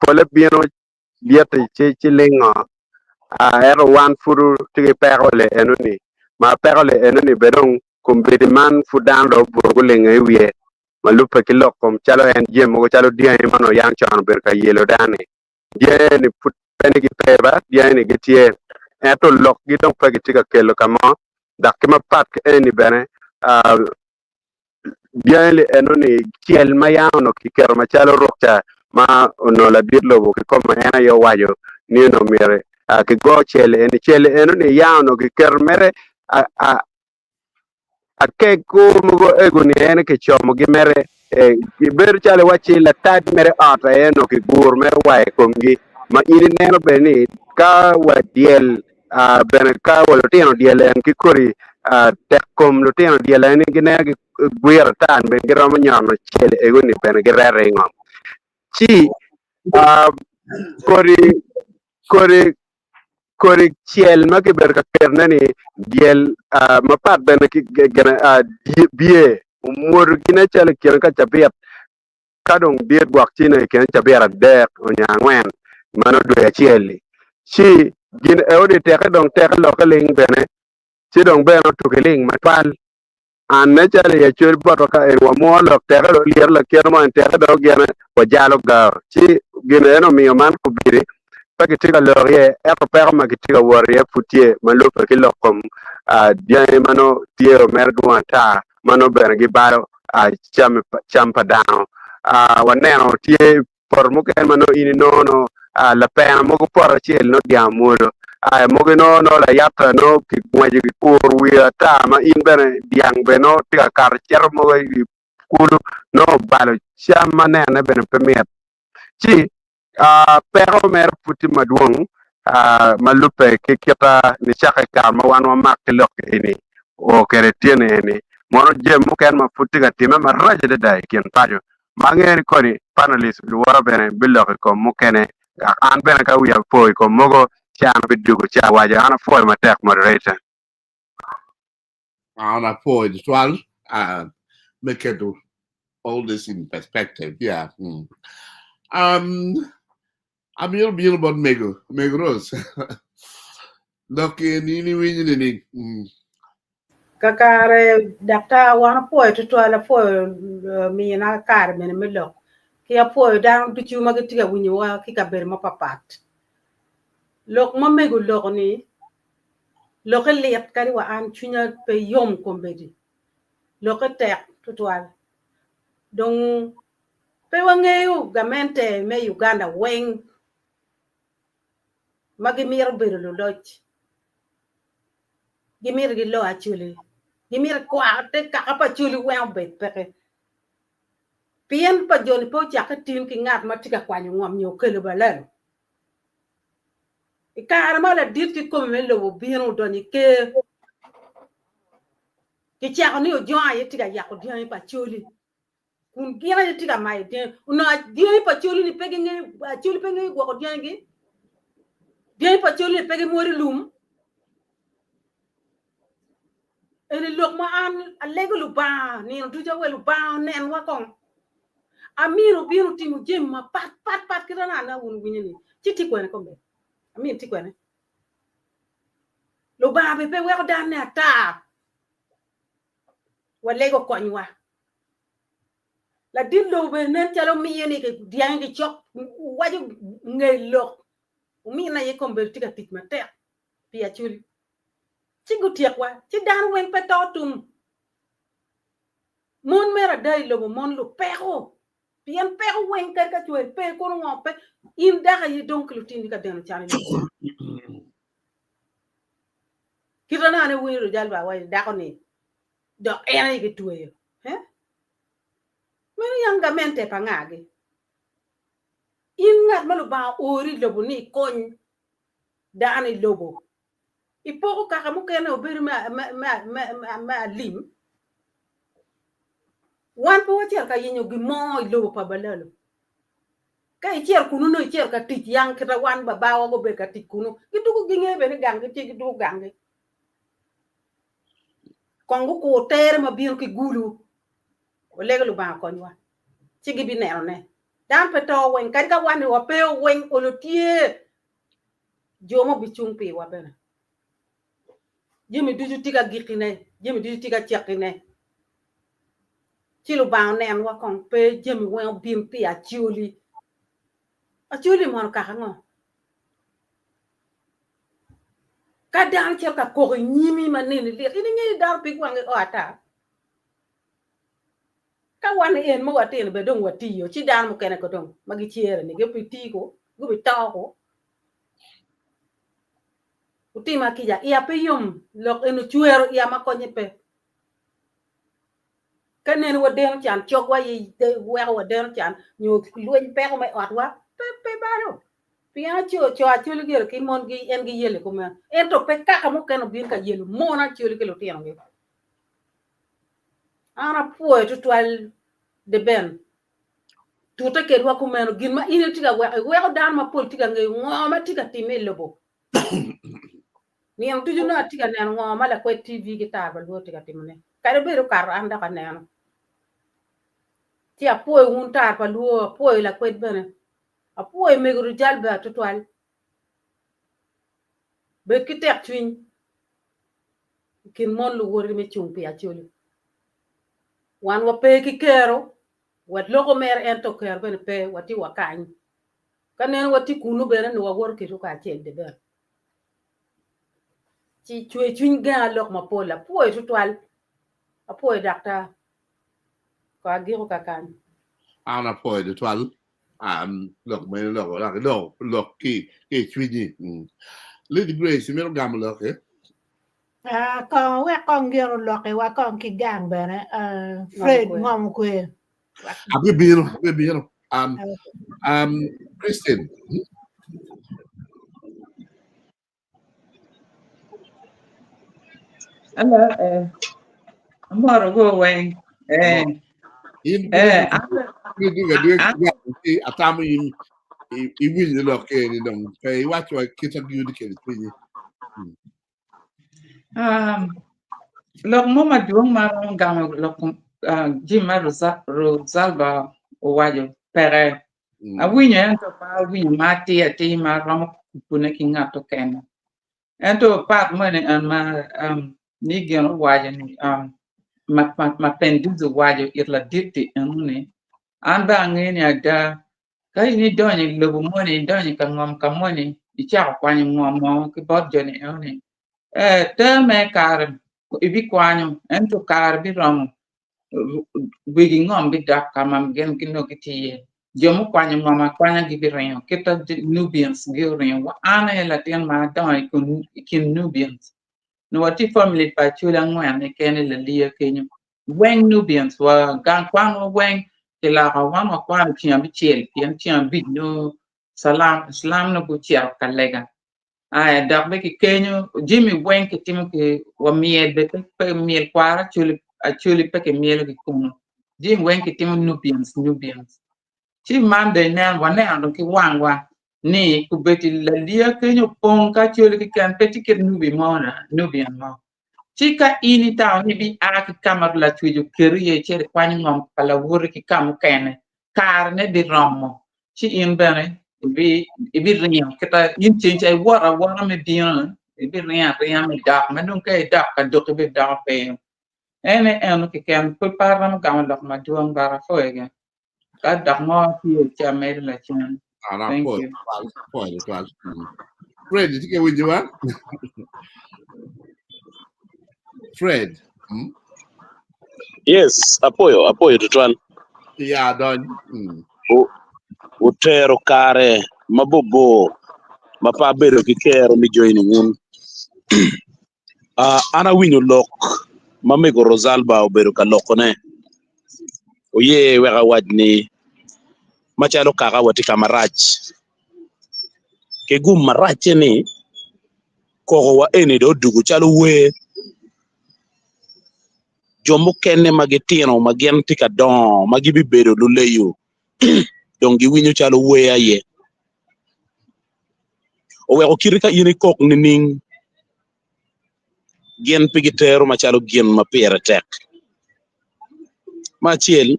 pole bino lyeti ci ci lingo ento wan pud tye ki peko le enoni ma peko le enoni bene dong kombeddi man pud dano dong obuto gulingo i wiye. ma lubbe ki lok kom calo en jami mogo calo dyangi ma onongo yam con obedo ka yelo dano-ni. Dyangi-ni pud pe ni gipe ba, dyangi-ni gitye ento lokgi dong pe gitye ka kelo ka mo dok ki mapat ki eni bene dyangi-ni eno-ni cel ma yam onongo kiketo macalo rukca ma onongo ladit lobo kikome en aye owaco ni onongo myero kigo cel eni. Cel eno-ni yam onongo kiketo mere Akeko mogo ego-ni en kicomogi mere, bedo calo iwacci latac mere ot aye onongo kiguro mere wa i komgi, ma in ineno bene ni ka wa dyel bene ka wa lutino dyel en ki kodi tek kom lutino dyel en gineno gigwiro ata bene giromo nyono cel ego-ni bene gireto i ngom. Ci kodi kodi Kodi cel ma kibedo ka ketone-ni dyel mapat bene ki biye omwodo gine calo i kine ka cabit ka dong dit gwok cine i kine cabit adek nyo angwen ma nongo dwe acel-li ci gin eoni teke dong teke lokke ling bene ci dong bene otuki ling matwal. An nen calo i acwel botwa ka en wamwo lok teke dong lyero lakite mo en teke dong gine wajalo gao ci gin en omiyo man kobedi pe kitye ka lok iye ento peko ma kitye ka wot iye pud tye ma lubbe ki lok kom dyangi ma nongo tye mere dwong ata ma nongo bene gibalo cam pa dano. Waneno tye poto mukene ma nongo in inongo nongo lapena mogo poto acel nongo dyang omwodo mogo inongo nongo layata nongo kingweco kikuro wiye ata ma in bene dyang bene nongo tye ka kato cito mogo i kulu nongo obalo cam ma nenone bene pe mit ci peko mere pud tye madwong ma lubbe ki kita nicakke i kare ma wan wamak ki lok eni o kwede tyene eni mono jami mukene ma pud tye ka timme marac adada i kin paco Ma angeyo ni koni panelist luwota bene bilok i kom mukene dok an bene ka wiya opo i kom mogo ci an abidwogo ci awaco. An apwoyo matek moderator. An apwoyo tutwal me keto all this in perspective. Yeah. Mm. Um, amito bino bot mego, mego Rose. Lok in iwinyo nining? Mm. Kakare daktar wan apwoyo tutwal apwoyo mina kare mene me lok ki apwoyo dano ducu ma gitye ka winyowa ki kabedo mapapat. Lok ma mego oloko ni lokke lit kadi wa an cwinya pe yom kombeddi lokke tek tutwal dong pe wangeyo gamente me Uganda weng ma gimito bedo luloc gimito gilo Acholi, gimito kwar te kaka pa Acholi weng obed peke. Pien pa joni pe ocakke tin ki ngat ma tye ka kwanyo ngom nyo okelo balalo. I kare ma ladit kikome me lobo obino odonyo i ker, kicako ni Ojong aye tye ka yako dyangi pa Acholi. Kun gin aye tye ka mayo dyangi. Onongo dyangi pa Acholi-ni pe gingeyo, Acholi pe ngeyo gwoko dyangigi. Dyangi pa Acholi-ni pe gimwodo lum. Eni lok ma an alego Lubanga nino ducu awe Lubanga onenwa kong. Amin obino timo jami mapat pat pat kit ma wun wuwinyo ni ci tye kwene kombeddi. Amin tye kwene. Lubanga bene pe weko danone ata. Walego konywa. Ladit lobo bene nen calo miyo ni dyangi gicok waco nge lok omine aye kombeddi tye ka tic matek pi Acholi ci gutyekwa ci dano weng pe to tum mon mere ada i lobo mon lupeko pien peko weng kadi ka cwer pe kono ngo pe in dako aye dong ki lutini ka deno can i lobo kit ma nongo awinyo Rojalba awaco dako ni dok en aye kitweyo eh? Meno yang gamente pa ngagi? In ngat ma Lubanga oori i lobo ni ikony dano i lobo, ipoko kaka mukene obedo me, me, me, me, me alim. Wan pe wacito ka yenyo gin mo i lobo pa balalo. Ka icito kunu nongo icito ka tic yang kita wan babawa gubedo ka tic kunu. Gidwogo ginge bene gang gitye gidwogo ganggi. Kong gukur tere ma bino ki gulu, walego Lubanga okonywa, ci gibinenone. Dano pe to weng, kadi ka wan wape weng, olo tye jo ma obicung piwa bene. Jami ducu tye ka gikkine, jami ducu tye ka cakkine. Ci Lubanga onenwa kong pe jami weng obin pi Acholi. Acholi mono kaka ngo? Ka dano cito ka koko i nyimi ma neni lit, in ingeyo ni dano pig wangi o ata? Ka wan en ma watino bene dong watiyo, ci dano mukene ko dong ma gicere ni gibiti ko, gubito ko. Wutima kica, iya pe yom, lok eni ocwero iya ma konye pe. Ka nene wadeno can, cogwa aye weko wadeno can, nyo lweny peko me otwa, pe, pe balo. Pien aco, co acoli gire ki mongi en giyele kumeno. Ento pe kaka mukene obin ka yelo mon acoli ki lutinogi. An apwoyo tutwal Deben. Tute kedwa kumeno, gin ma in itye ka weko, iweko dano mapol tye ka ngeyo ngo ma tye ka timme i lobo. Nino ducu nongo atye ka neno ngo ma lakwed TV ki tar pa luo tye ka timone. Kadi bed okato an dok aneno. Ci apwoyo wun tar pa luo, apwoyo lakwed bene. Apwoyo mego Rujal bene tutwal. Bed ki tek cwiny i kin mon luwoti me cung pi Acholi. Wan wape ki kero, waloko mere ento kero bene pe, watye wa kany. Ka neno watye kunu bene nongo wawoto kedwu kacel de bene. Ci cwer cwiny genga lok mapol. Apwoyo tutwal. Apwoyo daktar. Ko agiko kakany. An apwoyo tutwal um, lok ma in iloko dok iloko lok ki ki i cwinyi. Mm. Lady Grace, imito gamo lok eh? Ah, kong wek kong gin olokiwa kong ki gang bene. Ah, Fred Ngom kwe. ngom kwe. Abibino, abibino. Um, um, Christine, hmm? Hello, eh, amoro go weng. Eh, Amor. In eh, an, an, atamo in iwinyo lok eni dong pe iwaco wa kit ma giyudi kwede cwinyi. Mm. um, lok mo madwong ma romo gamo lok kom ah, jami ma Rosa- Rosalba owaco peke. Mm. Awinyo ento pe awinyo ma atir atir ma romo kupune ki ngat okene. Ento part moni en ma um, ni gin owaco ni um, ma, ma, ma Pendiz owaco it ladit-ti enoni, an bene angeyo ni ada ka in idonyo i lobo moni, idonyo i ka ngom ka moni, icako kwanyo ngom mo ki bot joni enoni, eh, ter me kare ibikwanyo ento kare biromo wegi ngom bidok ka ma gin nongo gitye iye. Jo mukwanyo ngom akwanya gibiringo kit ma Nubians guringo. An aye latin ma adongo i kin Nubians. Nongo watye family pa Acholi angwen keken i Laliya kenyo. Weng Nubians wa gang kwanwa weng kiloko wan wakwano ceng abicel pien ceng abic nongo Islam nongo gucito ka lega. Aya dok bene kikenyo jami weng kitimo ki wa myel bene pe myel kwaro acholi acholi pe kimyelo ki kunu jami weng kitimo Nubians Nubians ci man dong ineno waneno dong ki wangwa ni kubedi laliya kenyo opong ki acholi keken pe tye kit Nubi mo na Nubian mo ci ka in itamo ni ibia ki ka ma lacwec oketi iye icito ikwanyo ngom pa lawoti ki ka mukene karene biromo ci in bene ibiringo kita in ceng ca iwoto awota me bino ibiringo aringa me dok ma dong ka idok ka doki bidoko piny en aye eno keken pud pe aromo gamo lok madwong but apwoyo ge ka dok mo tye ci amedo lacen An thank apwoyo you. tutwal, apwoyo tutwal. Mm. Fred, itye ka winjowa? Fred. Mm. Yes, apoyo, apoyo tutwal. Ya dony. Mm. U- Utero kare mabobor ma pe abedo ki kero me joining un. Ah, an awinyo lok ma mego Rosalba obedo ka lokone. Oye wek awac ni macalo kaka watye ka marac. Ki gum maracce ni kokowa eni dong odugo calo wer. Jo mukene ma gitino ma gin tye ka dongo ma gibibedo luleyo dong giwinyo calo wer aye. Oweko kite ka in ikok nining gin pe gitero macalo gin ma pire tek. Me acel,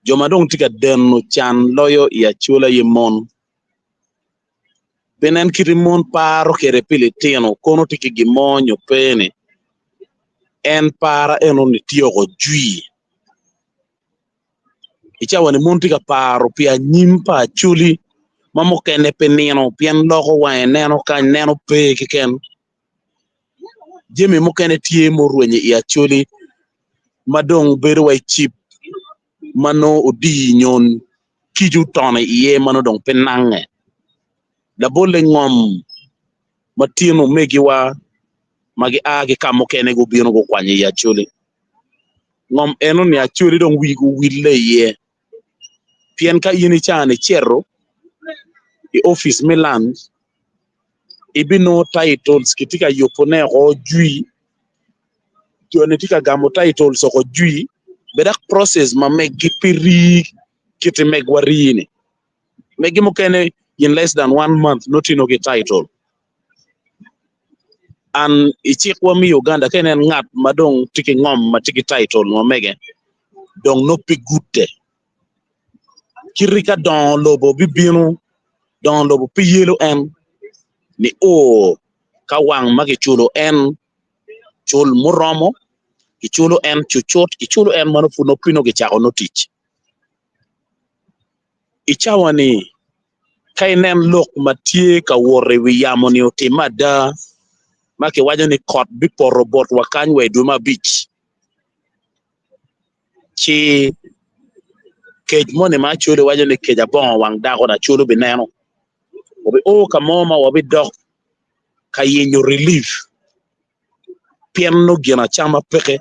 jo ma dong tye ka deno can loyo i Acholi aye mon. Pien en kite mon paro kwede pi litino kono tye ki gin mo nyo pe-ni, en para enoni tye oko jwi. I cawa-ni mon tye ka paro pi anyim pa Acholi ma mukene pe nino pien loko wange neno kany neno pe keken. Jami mukene tye ma orwenyo i Acholi ma dong bedo wai cip ma nongo odii nyo kic otono iye ma nongo dong pe nange. Labolle ngom ma tin omegiwa ma gia ki ka mukene gubino gukwanyo i Acholi. Ngom enoni Acholi dong wigi owille iye pien ka in icano icito i opic me land ibinongo titles kitye ka yubone oko jwi joni tye ka gamo titles oko jwi bed dok process ma megi pe rii kit ma megwa rii-ni megi mukene in less than one month nongo tye nongo ki title. An i cikwa me Uganda ka inen ngat ma dong tye ki ngom ma tye ki title ma mege dong nongo pe gute. Kiti ka dongo lobo bibino dongo lobo pe yelo en ni o ka wang ma kiculo en cul muromo kiculo en cucut kiculo en ma nongo pud nongo pe nongo kicako nongo tic. I cawa-ni, ka inen lok ma tye ka wot i wi yamo-ni otimme ada, ma kiwaco ni kot bipoto botwa kany wa i dwe me abic, ci kec moni ma Acholi waco ni kec abongo wang dako-ni Acholi obineno. Wabio ka mo ma wabidok ka yenyo relief pien nongo gin acama peke.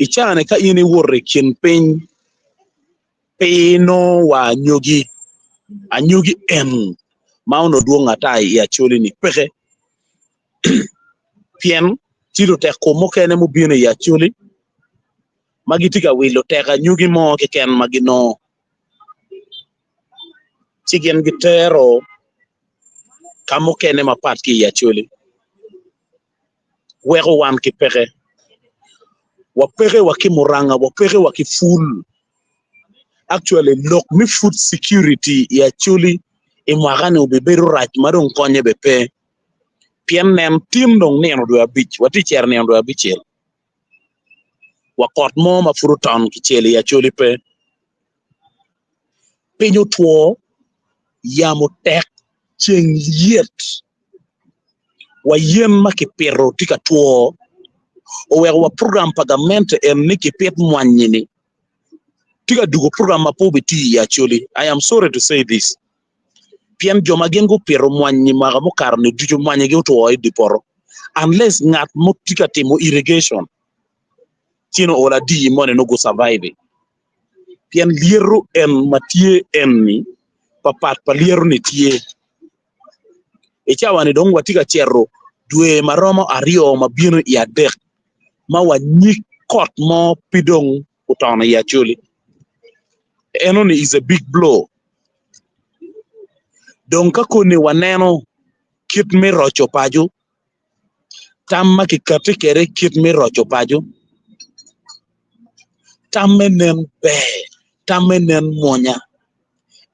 I caa-ni ka in iwoto i kin piny pe inongo wa anyogi, anyogi en ma onongo dwong ata i Acholi-ni peke pien tye lutek kom mukene mubino i Acholi ma gitye ka wilo tek anyogi mo keken ma ginongo ci gin gitero ka mukene mapat ki i Acholi. Weko wan ki peke. Wapeke wa ki muranga, wapeke wa ki pul. Actually lok me food security i Acholi i mwaka-ni obibedo rac ma dong konye bene pe. Pien nen tin dong nino dwe abic, watye ka cito nino dwe abicel, wa kot mo ma pud oton kicel i Acholi pe. Piny otwo, yamo tek, ceng lyet. Wa yen ma kipito tye ka two oweko wa program pa gamente en ni kipit mwanyi-ni tye ka dugo program ma pe obitiyo i Acholi. I am sorry to say this pien jo ma gin gupito mwanyi mwaka mukato-ni ducu mwanyigi otwo i dye poto unless ngat mo tye ka timo irrigation ci nongo olo adi moni nongo gu survive pien lyeto en ma tye en-ni papat pa lyeto-ni tye. I cawa-ni dong watye ka cito dwe ma romo aryo ma bino i adek ma wanyig kot mo pe dong otono i Acholi. Enoni is a big blow. Dong ka koni waneno kit me roco paco, tam ma kikati kwede kit me roco paco, tamme nen ber, tamme nen mwonya.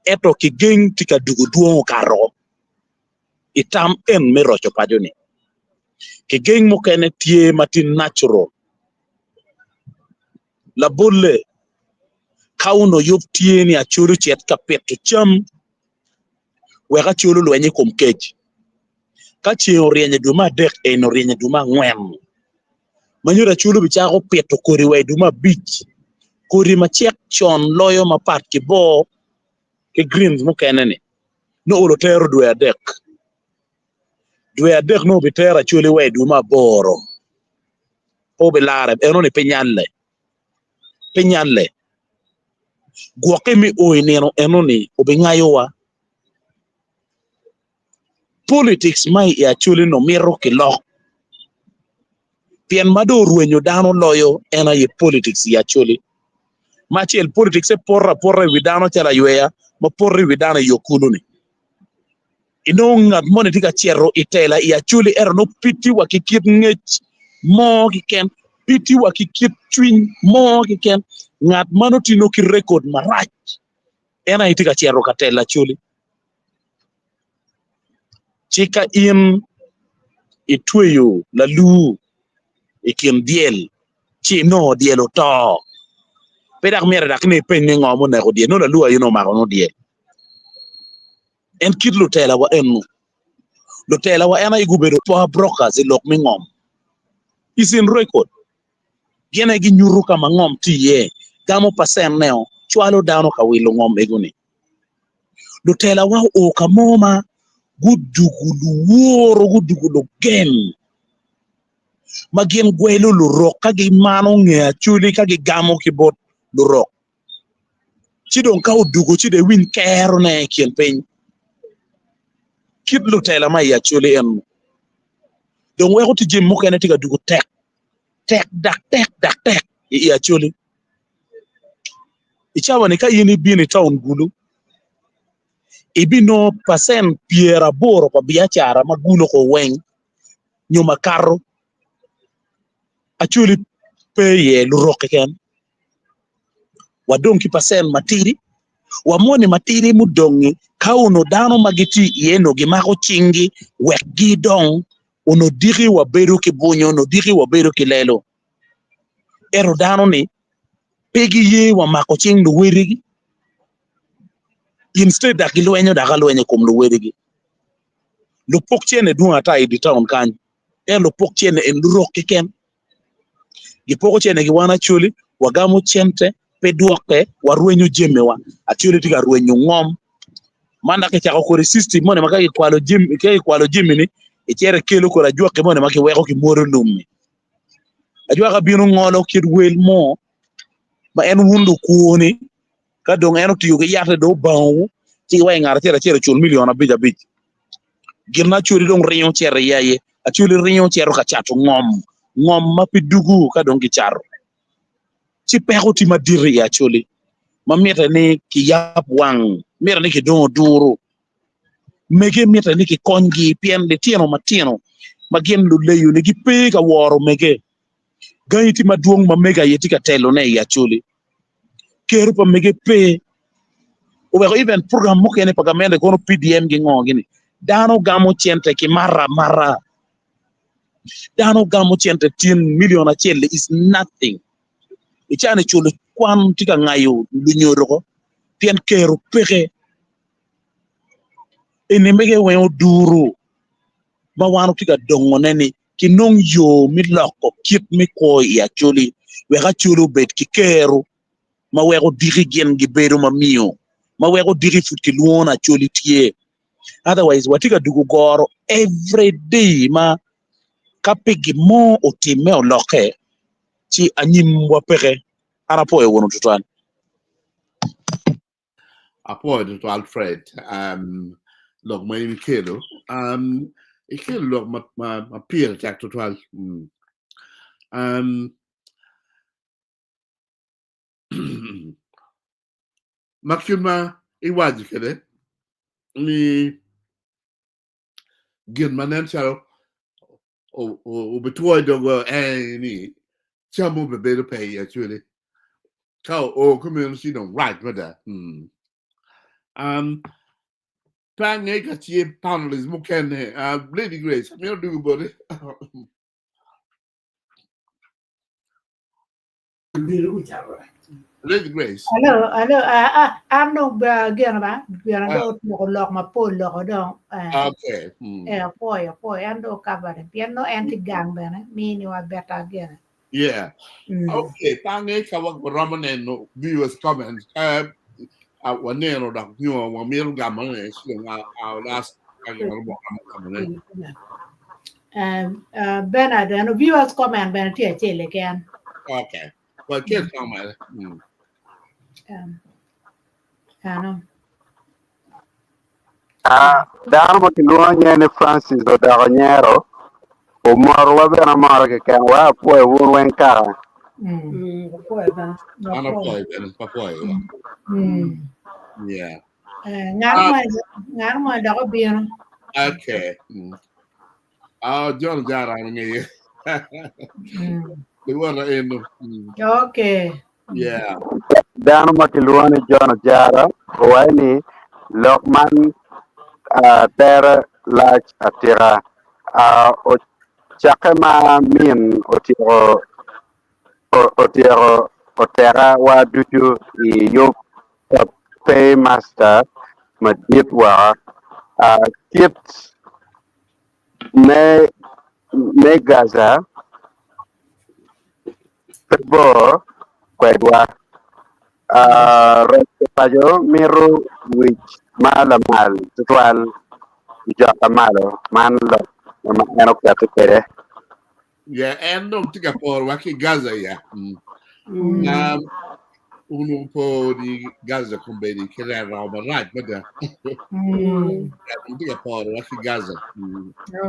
Ento kigeng tye ka dugo dwong okato i tam en me roco paco-ni. Kigeng mukene tye ma tye natural. Labolle, ka onongo yub tye ni Acholi ocit ka pito cam wek Acholi olweny i kom kec, ka ceng oryeny i dwe me adek en oryeny i dwe me angwen. Ma nyuto Acholi obicako pito kodi wa i dwe me abic, kodi macek con loyo mapat ki bor ki greens mukene-ni nongo olo tero dwe adek. Dwe adek nongo obitero Acholi wa i dwe me aboro pe obilare enoni pe nyalle pe nyalle gwokke me o i nino enoni obingayowa. Politics ma i Acholi-ni omito kilok pien ma dong orwenyo dano loyo en aye politics i Acholi. Ma acel politics-e poto apota i wi dano calo ayweya ma poto i wi dano i yo kulu-ni. Inongo ngat moni tye ka cito i tela i Acholi ento nongo pe tye wa ki kit ngec mo keken, pe tye wa ki kit cwiny mo keken. Ngat ma nongo tye nongo ki rekod marac en aye tye ka cito ka telo Acholi. Ci ka in itweyo lalur i kin dyel ci inongo dyel oto. Pe dok myero dok ni ipeny ni ngo muneko dyel, nongo lalur aye nongo omako nongo dyel. En kit lutela wa eno. Lutela wa en aye gubedo power brokers i lok me ngom. Is in record. Gin aye ginyuto ka ma ngom tye iye, gamo pacent neo, cwalo dano ka wilo ngom ego-ni. Lutela wa oo ka mo ma gudugo luworo, gudugo lugen ma gin gwelo lurok ka gimano nge Acholi ka gigamo ki bot lurok. Ci dong ka odugo ci dong iwiny kerone i kin piny. Kit lutela ma i Acholi eno dong weko tye jami mukene tye ka dugo tek tek dak tek dak tek i Acholi. I cawa-ni ka in ibino i taun Gulu, ibinongo pacent pyeraboro pa biacara ma Gulu oko weng nyo makato Acholi pe iye lurok keken. Wadong ki pacent matidi, wa moni matidi mudong-ngi ka onongo dano ma gitye iye onongo gimako cinggi wek gidong onongo diki wabedo ki bunyo onongo diki wabedo ki lelo. Ento dano-ni pe giye wa mako cing luwedigi instead dok gilwenyo dok alwenya i kom luwedigi. Lupok cene dwong ata i dye taun kany ento lupok cene en lurok keken. Gipoko cene ki wan Acholi wagamo cente pe dwokke warwenyo jamiwa. Acholi tye ka rwenyo ngom man dok kicako kodi system moni ma ka kikwalo jami ka kikwalo jami-ni icito ikelo kodi ajwaki moni ma kiweko kimwodo lum-mi. Ajwaka bino ngolo kit wel mo ma en wun lukwo-ni ka dong en otiyo ki yatte dong obangowu ci iweko ngat acel acel ocul milion abic abic. Gin ma Acholi dong ringo cito iye aye Acholi ringo cito ka cato ngom, ngom ma pe dugu ka dong kicato ci peko tye madit i Acholi ma mitte ni kiyab wang, mitte ni kidong oduru mege mitte ni kikonygi pien litino matino ma gin luleyo-ni gipe ka woro mege. Gangi tye madwong ma mege aye tye ka telone i Acholi. Kero pa mege pe. Oweko even program mukene pa gamente kono PDM gi ngo gini dano gamo cente ki mato amata. Dano gamo cente tin million acel is nothing. I caa-ni culo kwan tye ka ngayo lunyodo ko pien kero peke. Eni mege weng oduru ma wan watye ka dongone ni kinong yo me loko kit me kwo i Acholi wek Acholi obed ki kero ma weko diki gin gibedo ma miyo ma weko diki pud kilwongo ni Acholi tye. Otherwise watye ka dugo goro every day ma ka pe gin mo otimme olokke ci anyimwa peke. An apwoyo wunu tutwal. Apwoyo tutwal Fred um, lok ma in ikelo. Um, ikelo lok ma, ma, ma pire tek tutwal. Mm. Um, ma kit ma iwaco kwede ni gin ma nen calo obitwo i dogwa en ni cam obibedo pe i acwele ka oo kumeno ci dong rac mada. Hmm. Um, pe ange ka tye panelist mukene. Uh, Lady Grace, amito dugo boti. Lady Grace. Alo, alo, ah, ah, an dong ah, gino ba, gino dong otyeko lok mapol loko dong. Eh, Okay. Hmm. eh, apwoyo, apwoyo, en dong okabane. Pien nongo en tye gang bene, miniwa beta gene. Yeah. Mm. Okay, pe ange ka waromo neno viewers comments. Ka uh, waneno dok nyo wamito gamone, ci dong I'll ask ka giromo gamo gamone. Uh, uh, Bernard, en viewers comment bene tye acel keken. Okay. Well, ket kong mere. Mm. Um, ano. Ah, dano ma kilwongo nyinge ni Francis odoko nyero, omorowa bene amora keken, wa apwoyo wun weng kaka. Mm. Mm, apwoyo bene. An Apwoyo. apwoyo bene, apwoyo. Mm. Yeah. Eh, ngat Ah, mo ngat mo dok obino. okay. Mm. Ah, John Jara an angeyo. Mm. Iwota eno. Mm. Okay. Yeah. Dano ma kilwongo ni John Ojara owaco ni lok man ah, tere lac atika. Ah, ocakke ma min otyeko otyeko oteka wa ducu i yub pa Paymaster madit woko. Kit me Gaza pe bor kwedwa. Roc paco mito wic ma lamal tutwal i jok malo man lok ma en oketo kwede. Yeah, en dong tye ka porowa ki Gaza ya. Um, onongo po ni Gaza kombeddi ki rero marac mada. Dong tye ka porowa ki Gaza.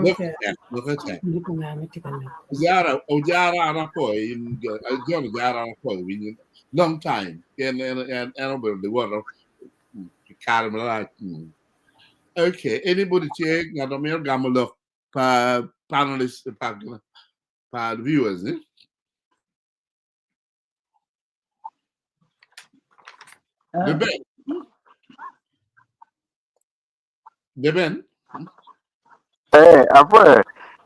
Lok Okay. tek, lok tek. Lupo nga ma tye ka lok. Ojara, ojara an apoyo in, John Ojara an apoyo winyo long time. En en en en obedo liwoto i kare malac. Okay, anybody tye ngat ma mito gamo lok pa panelists pa pa viewers ni? The Ben. The Ben. Eh, apwoyo.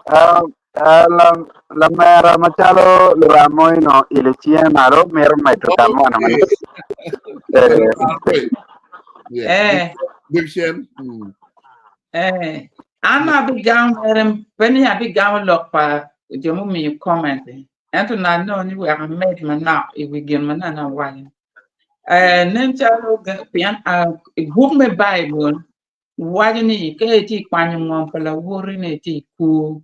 Ah, ah, la- lamera macalo luram-mo-ino ilo cinge malo mito medo tam mono Okay. manok. Eh, Yeah. Eh, Big Shen. Eh, an abigamo mere pe ni abigamo lok pa jo mumiyo comment ento nanongo ni wek amed manok i wi gin ma nene awaco. Eh, nen calo pien ah, i buk me Baibul waco ni ka itye i kwanyo ngom pa lawoti ni itye i kwo,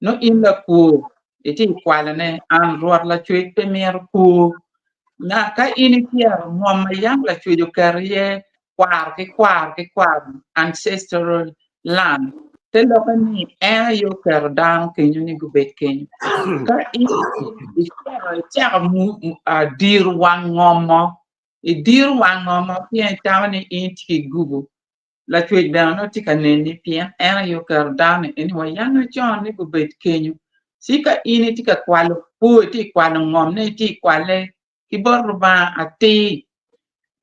nongo in lakwo itye i kwalone, an Rwot Lacwec pe mito kwo. Na ka in ityero ngom ma yam Lacwec oketo iye kwaro ki kwaro ki kwaro, ancestral land, te lokke ni en aye oketo dano kenyo ni gubed kenyo. Ka in icito icako diro wang ngom mo, idiro wang ngom mo pien itamo ni in itye ki gubu, Lacwec bene onongo tye ka neni pien en aye oketo dano-ni eni wa yanga con ni gubed kenyo. Ci ka in itye ka kwalo kwo, itye ka kwalo ngom-ne, itye ka kwale ki bot Lubanga atir,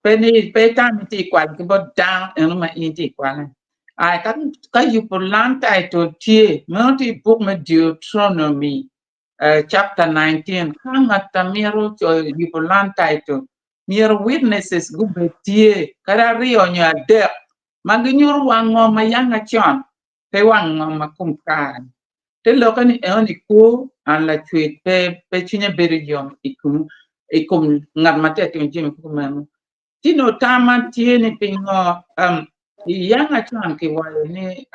pe ni pe itam ni itye ka kwalo ki bot dano eno ma in itye ka kwale. Ai ka ka yubo land title tye, meno tye i buk me Deuteronomy chapter 19 ka ngat a mito coyo yubo land title myero witnesses gubed tye kadi aryo nyo adek ma ginyuto wang ngo ma yanga con pe wang ngo ma kom kare te lokke ni enoni kwo an lacwec pe pe cwinye bedo yom i kom i kom ngat ma tye ka timo jami kumeno Ci nongo tamma tye ni pingo i yanga con kiwaco ni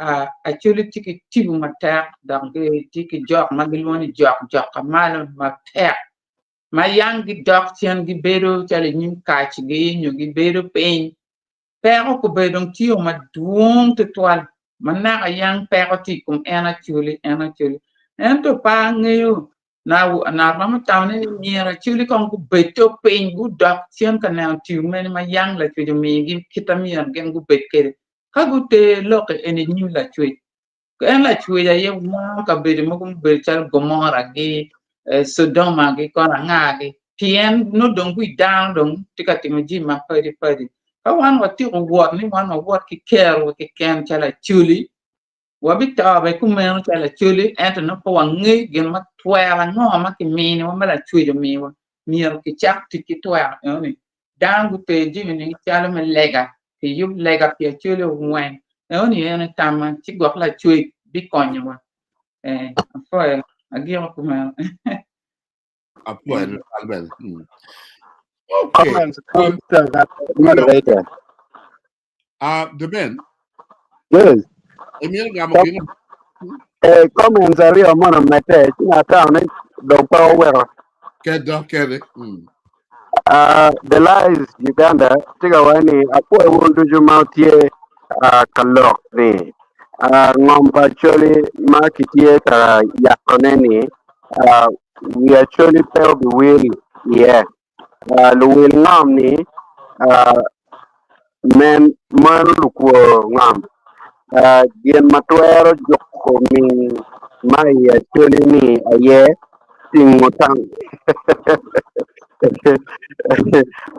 Acholi tye ki tipo matek dok gitye ki jok ma gilwongo ni jok jok ka malo matek ma yang gidok cen gibedo calo i nyim kacgi nyo gibedo piny. Peko obedo dong tye madwong tutwal ma naka yang peko tye i kom en Acholi en Acholi ento pe angeyo Naromo tamo ni myero Acholi kong gubed to piny gudok cen ka neno tim mene ma yang Lacwec omigi kit ma myero gin gubed kwede. Ka guter lok eni i nyim Lacwec, en Lacwec aye wango kabedo mogo mubedo calo Gomora-gi, Codoma-gi kono anga-gi, pien nongo dong wi dano dong tye ka timo jami mapadi padi. Ka wan watyeko wot ni wan wawot ki kerowa keken calo Acholi, Wabito bene kumeno calo Acholi, ento nongo pe wangeyo gin ma twero ango ma kiminiwa ma Lacwec omiyowa. Myero kicak tic ki twero enoni. Dano guter jami-ni calo me lega, kiyub lega pi Acholi ongwen. Enoni en aye tamma, ci gwok Lacwec bikonyowa. Ee, apwoyo, agiko kumeno. Apwoyo tutwal bene. Okay. Comments, moderator. The Ben. Yes. Imito gamo gin? Eh, comments aryo mono omedde ci atamo ni dong pe oweko. Ked dok kede. The Lies Uganda tye ka waco ni apwoyo wun ducu ma wutye ka lok ni ngom pa Acholi ma kitye ka yakone ni wi Acholi pe obiwil iye. Luwil ngom ni nen meno lukwo ngom gin ma twero juko ming ma i Acholi ni aye tingo tam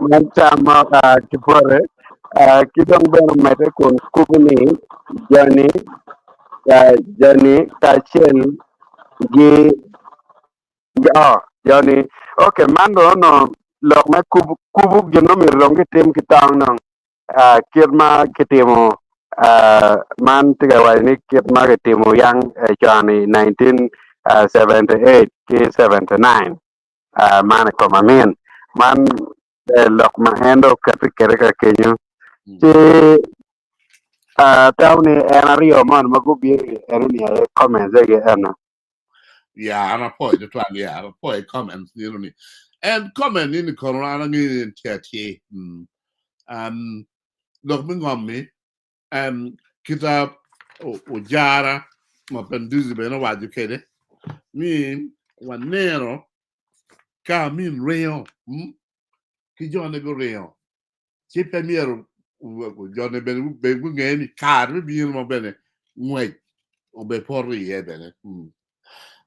man tam ma oa ki bote ki dong bene omedde kun kubo ni joni kacel gi Oh, joni. Okay, man dong onongo. lok me kubo kubo gin ma myero dong gitim ki tong dong kit ma kitimo man tye ka waco ni kit ma kitimo yang con i 1978 ki 79 man i kom amin man lok ma en dong oketo kwede ka kenyo ci atamo ni en aryo moni ma gubino enoni aye comments egi eno. Ya, an apwoyo tutwal ya, an apwoyo comments nino ni. En comment nini kono an angeyo ni en tye atir. Mm. Um, lok me ngom-mi, um, kita ojara ma Penduzi bene owaco kede ni waneno ka amin ringo mm, ki jone guringo ci pe myero jone bene bene gunge ni kare bibino ma bene ngwec obepoto iye bene. Mm.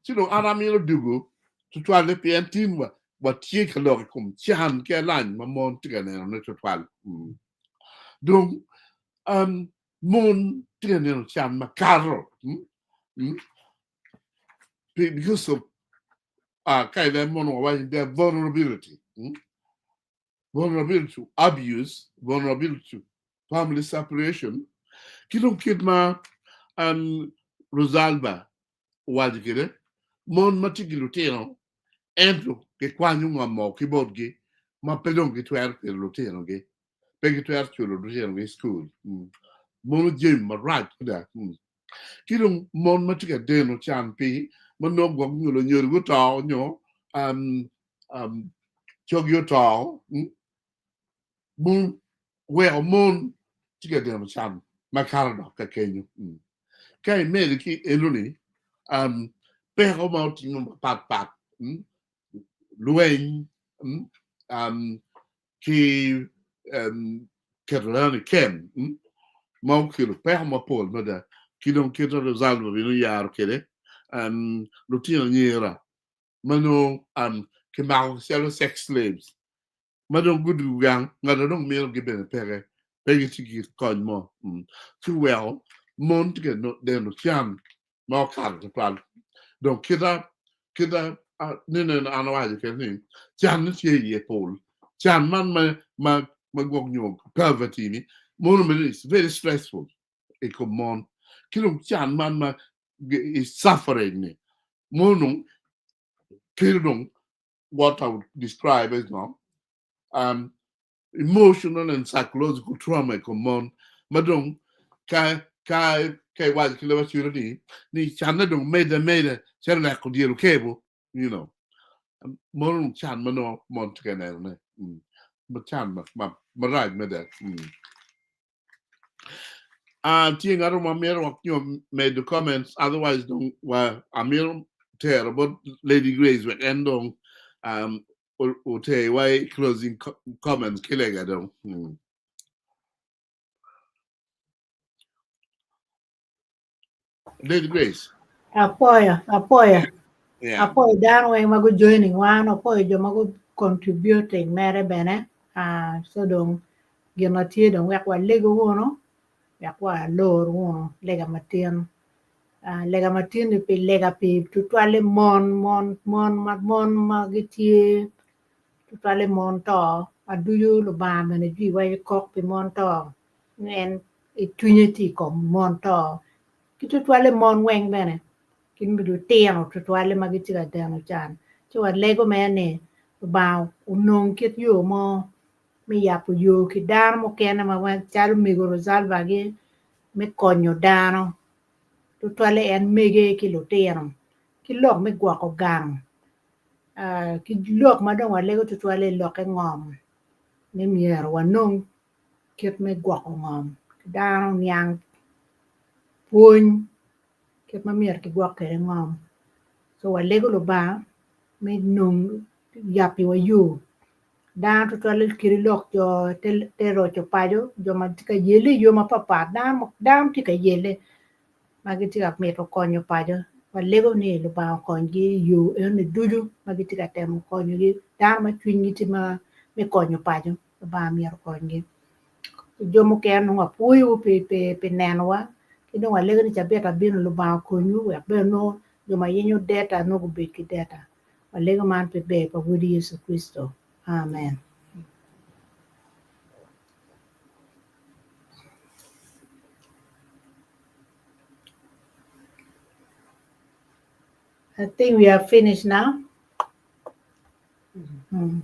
Ci dong an amito dugo tutwalle pien tin wa watye ka lok i kom can ki alany ma mon tye ka nenone tutwal. Mm. Dong um, mon tye ka neno can makato mm? Mm? Because of uh, ka ilem mono wawaco their vulnerability. Mm? Vulnerability to abuse, vulnerability to family separation, ki dong kit ma um, Rosalba owaco kwede, mon ma tye ki lutino ento kikwanyo ngom ki botgi ma pe dong gitwero pito lutinogi, pe gitwero culo lutinogi i cukul. Mm. Mono jami marac mada. Mm. Ki dong mon ma tye ka deno can pi ma nongo gwok nyo lunyodo guto nyo um, um, cogi oto, mm, mon weko mon tye ka deno can makato dok ka kenyo. Mm. Ka imedo ki enoni, um, peko ma otingo mapat pat, mm, lweny, mm, um, ki um, keto dano i kem, mm, ma okelo peko mapol mada, ki dong kit ma Rosalba bene oyaro kwede, um, lutino anyira ma nongo um, kimako calo sex slaves ma dong gudwogo gang ngat ma dong mitogi bene peke pe gitye ki kony mo mm. Ci oweko mon tye ka deno can ma okato tutwal dong kita kita nene an awaco kede ni can ni tye iye pol can man ma ma ma gwok nyo poverty ni mono bene is very stressful i kom mon ki dong can man ma is suffering ni mono kelo dong what I would describe as no um, emotional and psychological trauma i kom mon ma dong ka ka ka iwaco ki leb acwira ni ni canne dong medde ameda calo leko dyel okebo you know mono dong can ma nongo mon tye ka nenone mm. ma can ma ma marac mada mm. Uh, tye ngat mo ma mito wek nyo medo comments otherwise dong wa amito tero bot Lady Grace wek en dong um, oter wa i closing comments ki lega dong. Mm. Lady Grace. Apoyo, apoyo. Yeah. Apoyo dano weng ma gu joining wan, apoyo jo ma gu contributing mere bene. Uh, so dong gin ma tye dong wek walego wunu, wek walor wunu lega matin. Uh, lega matin ni pi lega pi tutwalle mon, mon, mon, ma, mon ma gitye tutwalle mon to, ma ducu Lubanga bene jwi waco kok pi mon to. En i cwinye tye i kom mon to ki tutwalle mon weng bene ki lutino tutwalle ma gitye ka deno can ci walego mere ni Lubanga onong kit yo mo me yabo yo ki dano mukene ma calo mego Rosalba gi me konyo dano tutwalle en mege ki lutino ki lok me gwoko gang ki lok ma dong walego tutwalle lokke ngom ni myero wanong kit me gwoko ngom ki dano niang pwony kit ma myero kigwok kwede ngom so walego Lubanga me nong yapiwa yo dano tutwalle kadi lok jo te roco paco jo ma tye ka yelle i yo mapatpat dano tye ka yelle ma gitye ka mito konyo paco walego ni Lubanga okonygi i yo enoni ducu ma gitye ka temo konyogi dano ma cwinygi tye me konyo paco. Lubanga myero okonygi. Jo mukene nongo wapwoyowu pi nenowa ki dong walego ni cabit abino Lubanga okonywu wek bene nongo jo ma yenyo data nongo gubed ki data. Walego man pi ber pa Wodi Yecu Kricito. Amen. I think we are finished now. Mm.